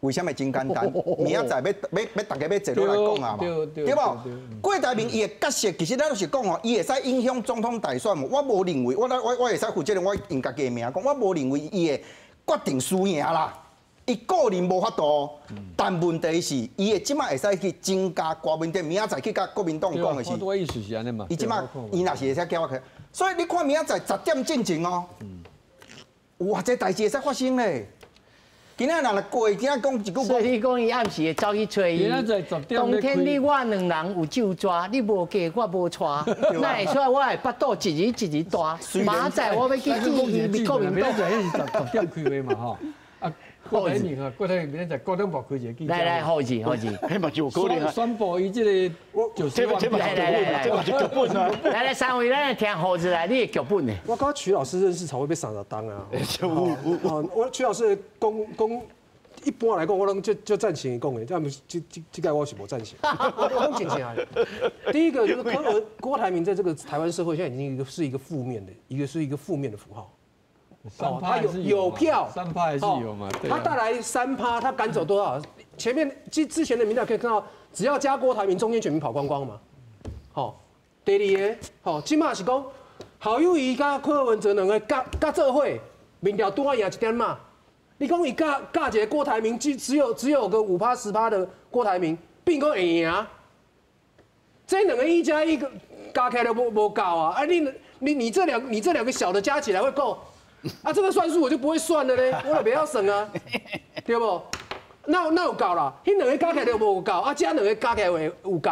为啥物？真简单，明仔载欲大家欲坐落来讲啊嘛，对无？郭台铭伊的角色，其实咱就是讲哦，伊会使影响总统大选无？我无认为，我会使负责任，我用家己的名讲，我无认为伊会决定输赢啦。伊个人无法度，但问题是，伊会这马会使去增加柯文哲，明仔载去共国民党讲的是，我意思是按呢嘛。伊这马伊若是会使叫我去，所以你看明仔载10点进前哦，有偌济代志会使发生咧。今仔若过，今仔讲一句，所以你讲伊暗时会走去揣伊。当天你我两人有酒抓，你无嫁我无娶，那会出来我的腹肚一日一日大。明仔载我欲去见伊国民党。明仔载彼是10点开会嘛吼。啊，郭台铭啊，郭台铭明仔载9点半开一个记者会。来来，好字好字。彼嘛就有可能啊。宣布伊这个就是这嘛是剧本，这嘛是剧本啊。来来，三位，咱来听胡子来，你的剧本呢？我佮曲老师认识，才会欲30冬啊。我曲老师讲讲，一般来讲，我拢就赞成伊讲的，这这这我是无赞成。我讲真正的。第一个就是郭台铭在这个台湾社会现在已经是一个负面的，一个负面的符号。他有票， 3趴还是有嘛？他带来3趴，他赶走多少？前面之前的民调可以看到，只要加郭台铭，中间选民跑光光嘛。好，第二个，好，这马是讲侯友宜佮柯文哲两个佮做伙，民调拄仔赢一点嘛。你讲伊佮一个郭台铭，只有个5趴10趴的郭台铭，变讲会赢。这两个1加1加起来都无够啊！啊，你这两个小的加起来会够？啊，这个算数我就不会算了嘞，我就不要省啊，对不？那有够啦，彼两个加起来就无够，啊，这两个加起来会有够。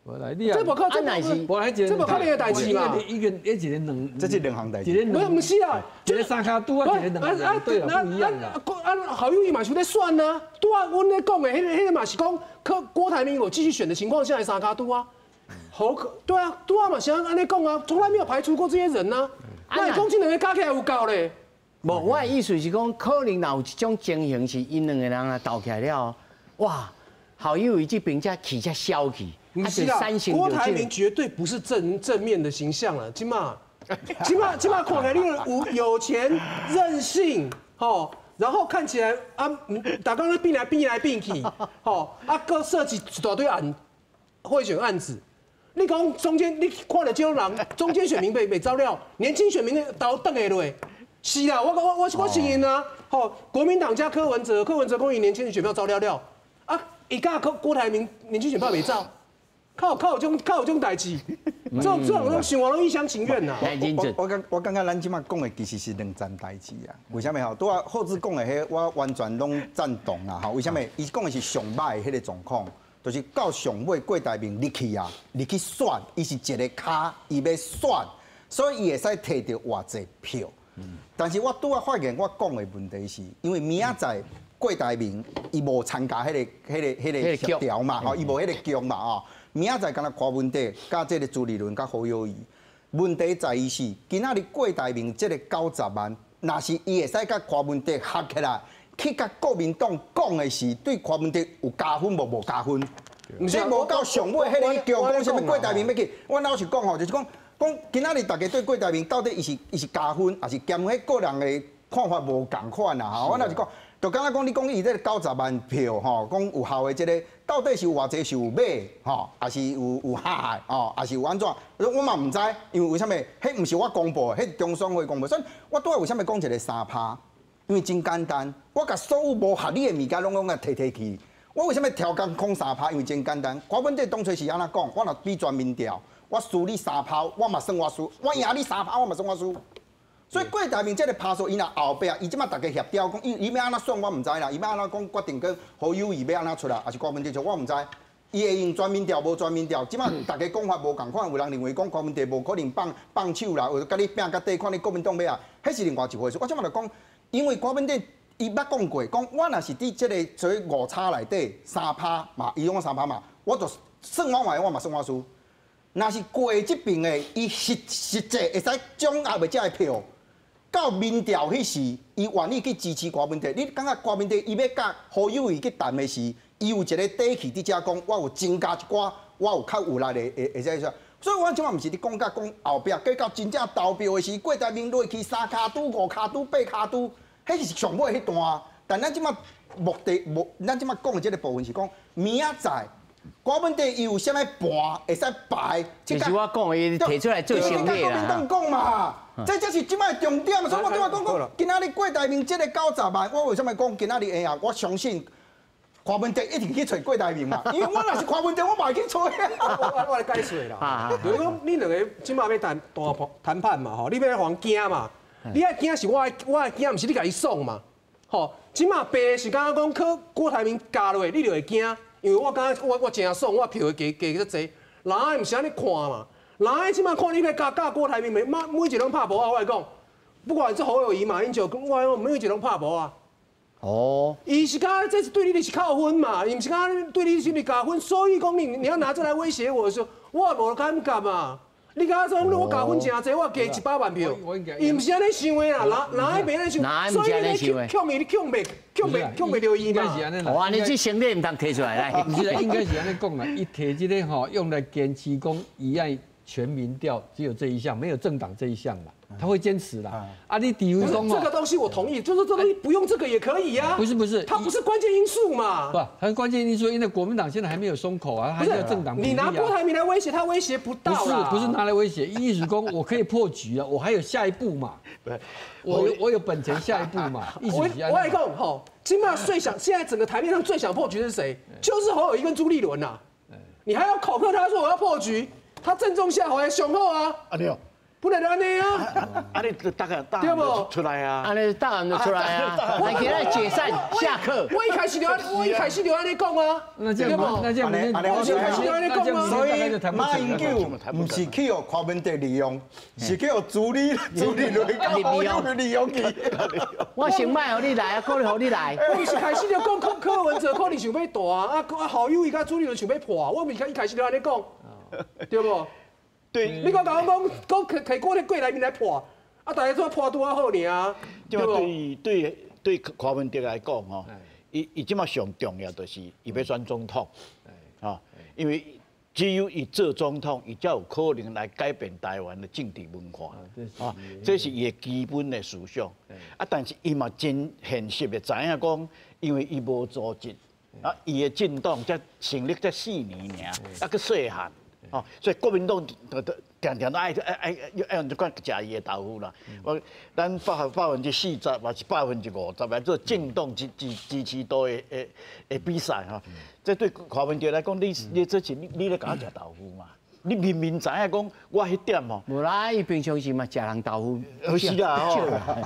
这无可能，这无可能的代志嘛。一个一个两，这是两项代志。不是啊，一个三跤拄啊，一个两个，对啊，不一样啦。啊，侯友宜嘛是咧算啊，拄啊，阮咧讲的，彼个嘛是讲，郭台铭有继续选的情况下的三跤拄啊。侯可对啊，拄啊嘛是按呢讲啊，从来没有排除过这些人呐。那你讲这两个加起来有够咧？无，我的意思是讲，可能若有这种情形，是𪜶两个人啊斗起来了，哇，侯友宜这边才气才消去。不是啊，郭台铭绝对不是正面的形象了，起码看起来你有钱任性，吼，然后看起来啊，逐工咧变来变来变去，吼，啊，阁涉及一大堆案贿选案子。你讲中间，你看到这种人，中间选民被走了，年轻选民都转下落，是啦，我承认啊，吼，国民党加柯文哲，柯文哲讲伊年轻人选票走了了，啊，伊佮郭台铭年轻选票袂走，靠有这种代志，这种想我拢一厢情愿呐。我感觉咱这马讲的其实是两件代志啊，为啥物吼？拄仔浩志讲的彼，我完全拢赞同啦吼。为啥物？伊讲的是上歹彼个状况。就是到上尾郭台铭入去啊，入去选，伊是一个跤，伊欲选，所以伊会使摕著偌济票。但是我拄仔发现我讲的问题是，因为明仔载郭台铭伊无参加彼个协调嘛，吼，伊无彼个局嘛，吼。明仔载敢若柯文哲佮这个朱立伦佮侯友宜，问题在于是今仔日郭台铭这个90万，若是伊会使佮柯文哲合起来。去佮国民党讲的是对柯文哲有加分无无加分？所以无到上尾彼个叫讲啥物郭台铭欲去，我老实讲吼，就是讲讲今仔日大家对郭台铭到底伊是加分，抑是减分？彼个人的看法无仝款啦吼。我老实讲，就敢若讲你讲伊这个90万票吼，讲有效的这个到底是有偌济是有买吼，抑是有下的吼，抑是有按怎？我嘛毋知，因为为啥物？彼毋是我公布的，彼是中选会公布。所以我拄仔为啥物讲一个3%？因为真简单，我共所有无合理的物件拢拢共提提去。我为啥物调降讲3%？因为真简单，柯文哲当初是按怎讲？我若比全民调，我输你3趴，我嘛算我输；我赢你三趴，我嘛算我输。所以郭台铭这个趴数，伊若后壁，伊这马逐家协调讲，伊欲按怎算，我毋知啦。伊欲按怎讲决定讲侯友宜欲按怎出来，抑是柯文哲出，我毋知。伊会用全民调无全民调，这马逐家讲法无仝款，有人认为讲柯文哲无可能放放手啦，有共你拼甲底，看你国民党欲啊，彼是另外一回事。我这马就讲，因为柯文哲伊捌讲过，讲我若是伫这个所谓误差内底三趴嘛，伊讲3趴嘛，我就算我赢，我嘛算我输。若是过这边的，伊实实际会使掌握袂遮的票，到民调彼时，伊愿意去支持柯文哲。你感觉柯文哲伊欲佮侯友宜去谈的时，伊有一个底气伫遮讲，我有增加一寡，我有较有力的，会使说。所以我这马毋是伫讲甲讲后壁，计到真正投票的时，郭台铭落去三跤拄、五跤拄、八跤拄，彼是上尾彼段。但咱这马目的无，咱这马讲的这个部分是讲明仔载柯文哲伊有啥物盘会使排？就是我讲的，伊提出来做生意啦。国民党讲嘛，这才是这马的重点。所以我这马讲讲，今仔日郭台铭这个90万，我为啥物讲今仔日会啊？我相信柯文哲一定去揣郭台铭嘛，因为我若是柯文哲，我嘛会去揣。我来解释啦。就是讲你两个这马欲谈大谈判嘛，吼，你欲予人惊嘛？你爱惊是我爱惊，毋是你共伊爽嘛？吼，这马白是敢若讲靠郭台铭加落，你就会惊，因为我感觉我真爽，我票会加加遮济。人爱毋是按呢看嘛？人爱这马看你欲加加郭台铭，每每一个拢拍无啊！我来讲，不管是侯友宜嘛，马英九，我每一个拢拍无啊。哦，伊是讲这是对你是扣分嘛，伊毋是讲对你是加分，所以讲你要拿这来威胁我的时候，我也无感觉嘛。你敢说我加分真济，我加100万票，伊毋是按呢想的啦，哪会按呢想？所以你强伊，你强袂强袂强袂著伊嘛。哇，你这先例毋通提出来来。毋是啦，应该是按呢讲啦，伊提这个吼，用来坚持讲伊爱全民调，只有这一项，没有政党这一项啦。他会坚持啦。啊，你比如说这个东西我同意，就是这东西不用这个也可以啊。不是不是，它不是关键因素嘛。不，它是关键因素，因为国民党现在还没有松口啊，还是政党。你拿郭台铭来威胁他，威胁不到。不是不是拿来威胁，意思讲我可以破局啊，我还有下一步嘛。我有本钱下一步嘛。我来讲吼，起码最想现在整个台面上最想破局是谁？就是侯友宜跟朱立伦呐。你还要恐吓他说我要破局，他正中下怀，雄厚啊。啊对。不能按呢啊！啊你大概答案就出来啊！按呢答案就出来啊！来给他解散下课。我一开始就我一开始就按呢讲啊！那这样，那这样，我一开始就按呢讲啊！所以马英九毋是去予柯文哲利用，是去予朱立伦利用利用去。我先莫予你来啊，可能予你来。我毋是开始就讲柯柯文哲可能想欲弹啊，啊侯友宜佮朱立伦想欲破，我毋是一开始就按呢讲，对无？对，你讲讲讲讲提提郭台铭来破，啊，大家做破拄仔好尔，对对对对，柯文哲来讲吼，伊这马上重要就是伊欲选总统，啊，因为只有伊做总统，伊才有可能来改变台湾的政治文化，啊，这是伊的基本的思想。啊，但是伊嘛真现实的知影讲，因为伊无组织，啊，伊的政党才成立才4年尔，啊，阁细汉。哦，所以国民党都定定都爱爱爱爱用这款食伊的豆腐啦。我咱40%，或是50%来做政党支支支持度的比赛吼。这对柯文哲来讲，你这是你咧共我食豆腐嘛？你明明知影讲我彼点吼，无啦，伊平常时嘛食人豆腐。是啦吼，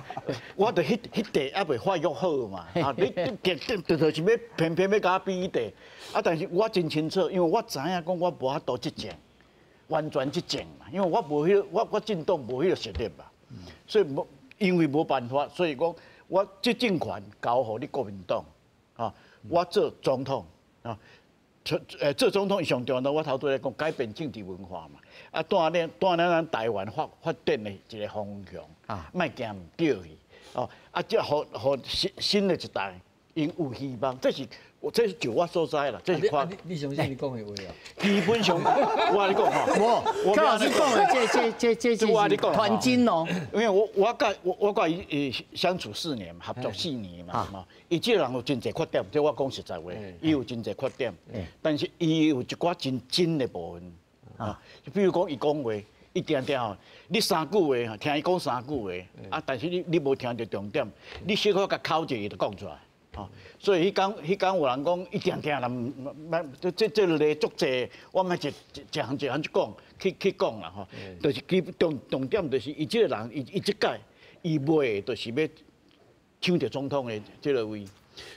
我著彼彼块犹未发育好嘛。啊，你你定就是欲偏偏欲共我比彼块。啊，但是我真清楚，因为我知影讲我无法度执政，完全执政嘛，因为我无彼个，我政党无彼个实力嘛，所以无因为无办法，所以讲我这政权交予你国民党，啊，我做总统啊。做总统上重要，我头拄咧讲改变政治文化嘛。啊，带领带领咱台湾发展的一个方向，啊，莫惊毋对去。哦，啊，這予新的一代，𪜶有希望，這是我這是就我所知啦，這是看。你相信你講的話啊？基本上，我跟你講吼，無，柯老師講的這這這是團真哦。因為我佮伊相處4年，合作4年嘛，伊這個人有真濟缺點，這我講實在話，伊有真濟缺點，但是伊有一寡真真的部分啊，比如講伊講話，伊定定吼，你三句話聽伊講三句話，啊，但是你無聽著重點，你小可共口一下就講出來。哦，所以彼工有人講，伊定定啦，毋，這例足濟，我毋一項一項去講，去講啦吼，就是基重點就是伊這個人，伊這屆伊袂就是欲搶著總統的這個位，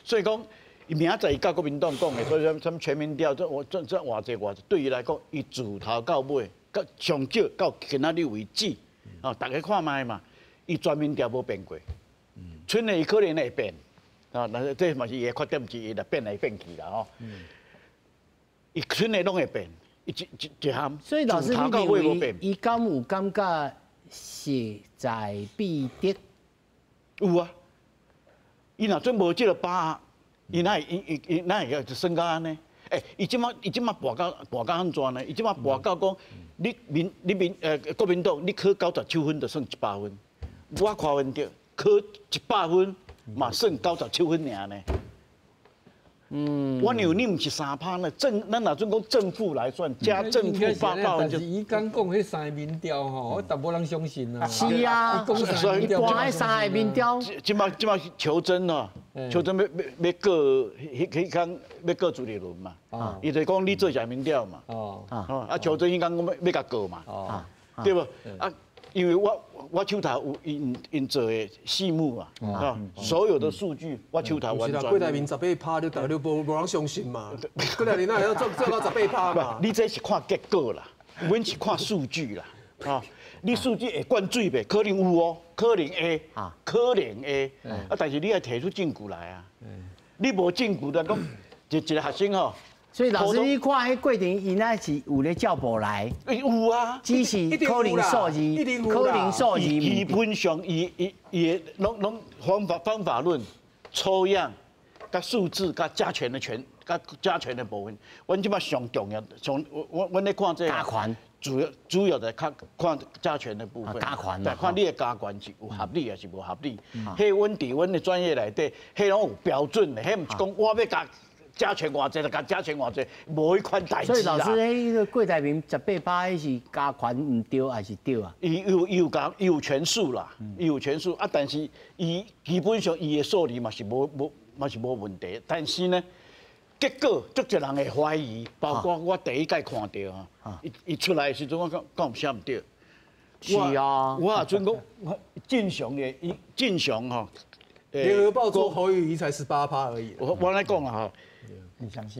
所以講伊明仔載伊佮國民黨講的，所以啥物全民調，這我這這偌濟偌濟，對伊來講，伊自頭到尾，到上少到今仔日為止，哦，大家看覓嘛，伊全民調無變過，春的伊可能會變。啊，那這嘛是伊的缺點之一啦，變來變去啦吼。伊春的攏會變，伊一項。所以老師，你認為伊敢有感覺勢在必得？有啊，伊若準無這個把握，伊哪會伊哪會算到按呢？欸，伊這馬跋到按怎呢？伊這馬跋到講，你國民黨你考97分就算100分，我柯文哲考100分。嘛算97分爾呢。嗯，我認為你毋是3%呢，咱若準講正負來算，加正負八百分。但是伊剛講彼三個民調吼，我淡薄人相信啊。是啊，伊講彼三個民調。這馬求真哦，求真欲告，彼工欲告朱立倫嘛。伊就講你做假民調嘛。哦。啊，求真彼工講欲共告嘛。對無？啊，因為我手頭有𪜶做的細目嘛，啊，所有的數據我手頭完全。郭台銘18%，你大家無人相信嘛？郭台銘哪會做到18%嘛？你這是看結果啦，阮是看數據啦，啊，你數據會灌水袂？可能有哦，可能會，可能會，啊，但是你愛提出證據來啊，你無證據，咱講一個學生吼。所以老師，你看彼過程，伊那是有咧照步來，有啊，只是可能數字，可能數字。基本上，伊的攏方法論、抽樣、佮數字、佮加權的權、佮加權的部分，阮這擺上重要，上阮咧看這個。加權。主要在看加權的部分。加權。對，看你的加權是有合理還是無合理？彼阮佇阮的專業內底，彼攏有標準的，彼毋是講我欲共加權偌濟就共加權偌濟，無彼款代誌啦。所以老師，彼個郭台銘18%，彼是加權毋對還是對啊？伊有權數啦，伊有權數啊，但是伊基本上伊的數字嘛是無問題，但是呢，結果足濟人會懷疑，包括我第一擺看著啊，伊出來的時陣我講講啥毋對。是啊，我也準講，正常的，正常吼。聯合報做侯友宜才18%而已。我來講啊吼。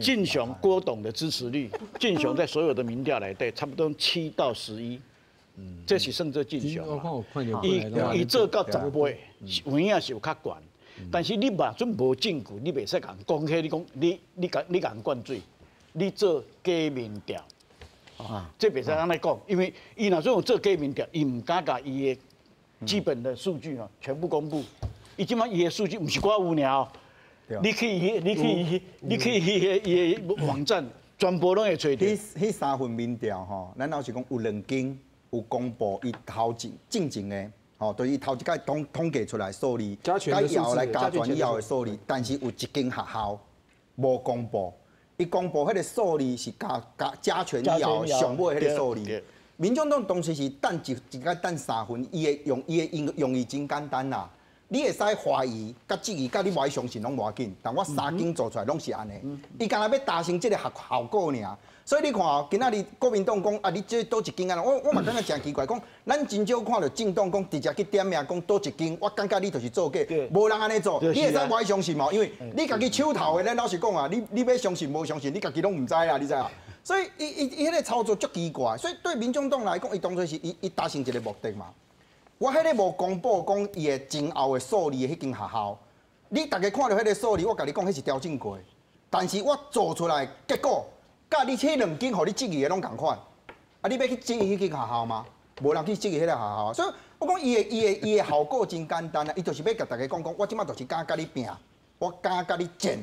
正常郭董的支持率，正常在所有的民調來對，差不多7到11，這是算做正常。伊做到18，有影是有較懸，但是你嘛準無證據，你袂使共講起，你講你共人灌水，你做假民調，啊，這袂使按呢講，因為伊若準有做假民調，伊毋敢共伊的基本的數據啊全部公布，伊這擺伊的數據毋是我有爾。你去伊的網站，全部攏會揣著。彼三份民調吼，咱老實講有兩間有公布伊頭前進前的，吼，就是伊頭一擺統計出來數字，佮以後來加權以後的數字，但是有一間學校無公布，伊公布彼個數字是加權以後上尾彼個數字。民眾黨當時是等一擺等3分，伊的用意真簡單啦。你會使懷疑、佮質疑、佮你無愛相信攏無要緊，但我三間做出來攏是按呢。伊干焦欲達成這個效果爾。所以你看哦，今仔日國民黨講啊，你這佗一間啊，我嘛感覺誠奇怪，講咱真少看著政黨講直接去點名講佗一間，我感覺你就是做假，無人按呢做，你會使無愛相信無？因為你家己手頭的，咱老實講啊，你欲相信無相信，你家己攏毋知啦，你知無？所以伊彼個操作足奇怪，所以對民眾黨來講，伊當初是伊達成一個目的嘛。我彼个無公布講伊的前後的數字的彼間學校，你逐家看著彼个數字，我共你講，彼是調整過。但是我做出來結果，佮你彼兩間予你質疑的攏仝款。啊，你欲去質疑彼間學校嗎？無人去質疑彼个學校。所以我讲伊的效果真简单啊，伊就是欲共大家讲讲，我这马就是敢共你拚，我敢共你战，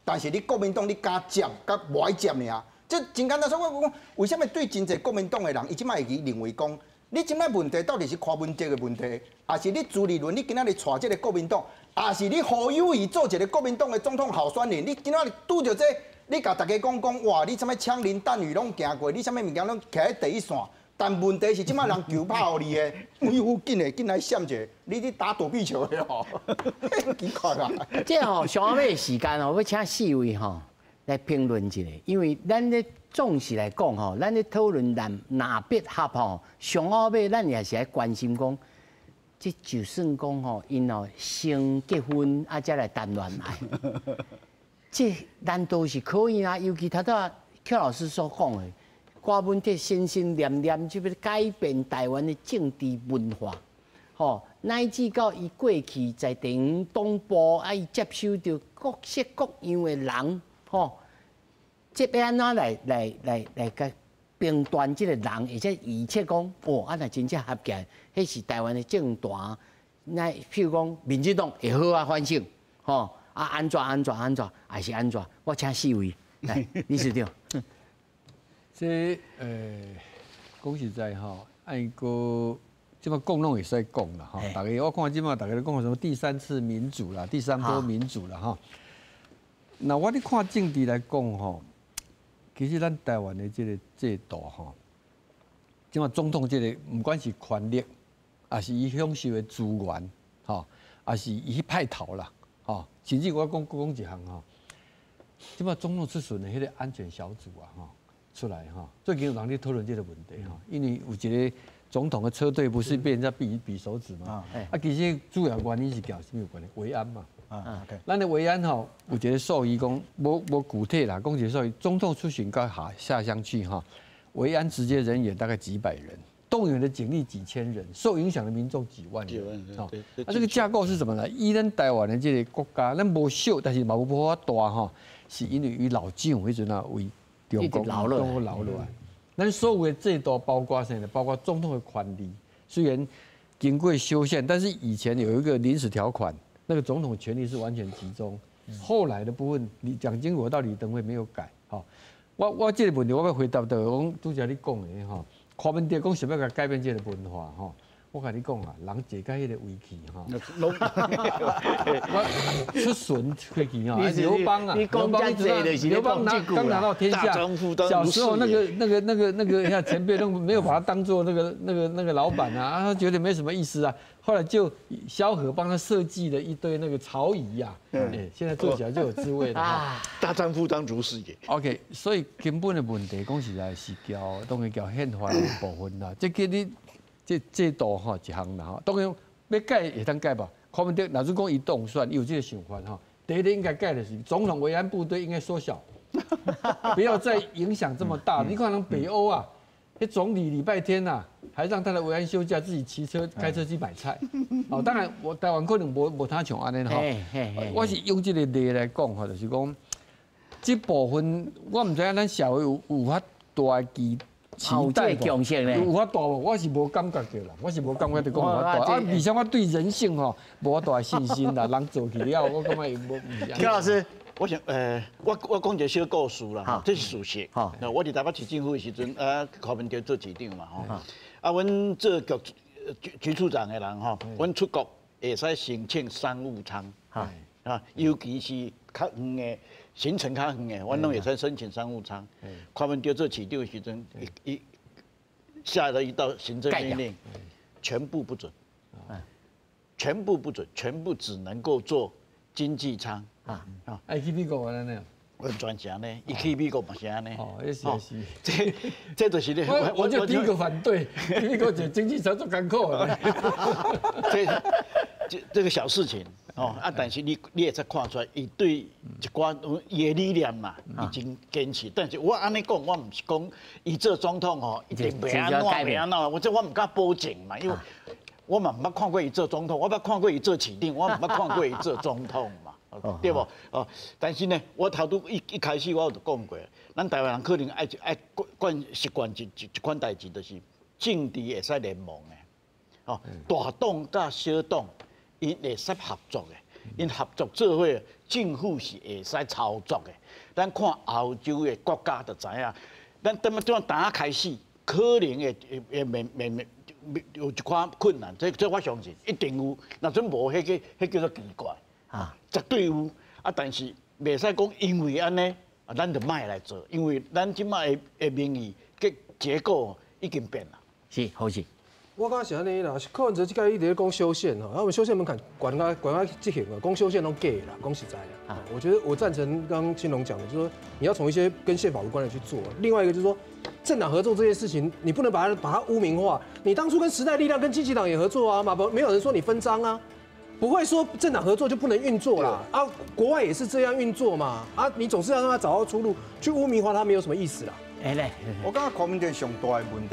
但是你国民党你敢接，佮无爱接尔。这真简单，所以我讲，为啥物对真济国民党的人，伊这马会认为讲，你这马问题到底是柯文哲的问题，还是你朱立伦你今仔日带这个国民党，还是你侯友宜做一个国民党的总统候选人，你今仔日拄著这，你共大家讲讲，哇，你啥物枪林弹雨拢行过，你啥物物件拢徛佇第一线，但问题是这马人球拍予你的，哎呦，紧的紧来闪者，你咧打躲避球的吼，奇怪啊！这吼上尾时间吼，欲请四位吼来评论一下，因为咱咧总是来讲吼，咱咧讨论蓝蓝白合吼，上后尾咱也是爱关心讲，这就算讲吼，𪜶吼先结婚啊，才来谈恋爱，这难道是可以啊？尤其头拄仔邱老师所讲的，柯文哲心心念念就欲改变台湾的政治文化，吼，乃至到伊过去在地方党部啊，伊接收著各式各样的人。吼，这欲按怎来共评断这个人，而且预测讲，哦，啊，若真正合起来，彼是台湾的政坛，那譬如讲，民进党会好啊反省，吼，啊，按怎按怎按怎，还是按怎？我请四位来，理事长。这讲实在吼，爱阁这马讲拢会使讲啦，吼，大家我看这马大家咧讲什么第三次民主啦，第三波民主啦，吼。那我咧看政治来讲吼，其实咱台湾的这个制度吼，这马总统这个毋管是权力，抑是伊享受的资源，吼，抑是伊去派头啦，吼，甚至我讲讲一项吼，这马总统出巡的彼个安全小组啊，吼，出来吼，最近有人咧讨论这个问题吼，因为有一个总统的车队不是被人家比比手指嘛，啊，其实主要原因是共啥物有关的？维安嘛。啊，咱的维安吼有一个数字讲，无无具体啦，讲一个数字，总统出巡到下下乡去哈，维安直接人员大概几百人，动员的警力几千人，受影响的民众几万人。啊，这个架构是什么呢？以咱台湾的这个国家，咱无小，但是嘛无无遐大吼，是因为伊老蒋彼阵啊为中国留落留落来。咱所有的制度包括啥呢？包括总统的权力，虽然经过修宪，但是以前有一个临时条款。那个总统权力是完全集中，后来的部分，你蒋经国到李登辉没有改，吼。我这个问题我欲回答到，讲拄才你讲的吼，柯文哲讲想欲共改变这个文化吼，我共你讲啊，人坐甲彼个位去吼，我出巡过去吼，刘邦啊，刘邦刘邦拿刚拿到天下，小时候那个像前辈都没有把他当做那个老板啊，他觉得没什么意思啊。后来就萧何帮他设计了一堆那个朝仪呀，哎，现在做起来就有滋味了啊。大丈夫当如是也。 OK，所以根本的问题讲实在是交当然交宪法的部分啦。这个你这制度吼一项啦吼，当然欲改会当改吧。柯文哲若是讲伊当选，伊有这个想法吼。第一个应该改的是总统维安部队应该缩小，不要再影响这么大。你看人北欧啊，彼总理礼拜天呐，还让他的维安休假，自己骑车开车去买菜。哦，当然我台湾可能无无他像按呢吼。我是用这个例来讲吼，就是讲这部分我毋知影咱社会有有遐大期期待无？有遐大无？我是无感觉著啦，我是无感觉著讲有遐大。啊，而且我对人性吼无遐大的信心啦，人做去了，我感觉伊无。邱老师。我想，我讲一个小故事啦，这是事实。那我伫台北市政府的时阵，啊，柯文哲做市长嘛，吼。啊，阮做局局处长的人吼，阮出国会使申请商务舱，啊，尤其是较远的行程较远的，阮拢会使申请商务舱。柯文哲做市长的时阵，伊下了一道行政命令，全部不准，全部不准，全部只能够坐经济舱。啊啊！爱去美国按呢？阮全是按呢，伊去美国嘛是按呢。哦，彼是是。这就是咧。我就第一个反对，美国坐经济舱足艰苦的。这个小事情哦啊，但是你会使看出来，伊对一寡伊的理念嘛，已经坚持。但是我按呢讲，我毋是讲伊做总统吼，一定袂按怎袂按怎，我这我毋敢保证嘛，因为我嘛毋捌看过伊做总统，我捌看过伊做市长，我毋捌看过伊做总统嘛。对无？哦，但是呢，我头拄一一开始我有讲过，咱台湾人可能爱爱惯习惯一款代志，就是政治会使联盟的。哦，大党佮小党，𪜶會使合作的，𪜶合作做伙，政府是會使操作的。咱看歐洲的國家就知影，咱等麼怎當開始，可能會會面面面有一寡困難，這我相信一定有。若準無，彼個叫做奇怪，啊，絕對有。啊，但是袂使講因為按呢，啊，咱就莫來做，因為咱這擺的民意結果已經變啦。是，好是。我感覺是按呢啦，柯文哲這擺一直咧講修憲吼，啊，我們修憲門檻懸到懸到這行啊，講修憲攏假的啦，講實在的。啊，我覺得我贊成剛剛青龍講的，就是說你要從一些跟憲法無關的去做。另外一個就是說，政黨合作這件事情，你不能把它污名化。你當初跟時代力量、跟基進黨也合作啊，嘛不沒有人說你分贓啊，不會說政黨合作就不能運作啦。啊，國外也是這樣運作嘛。啊，你總是要讓他找到出路，去污名化他沒有什麼意思啦。哎來，我感覺柯文哲上大的問題。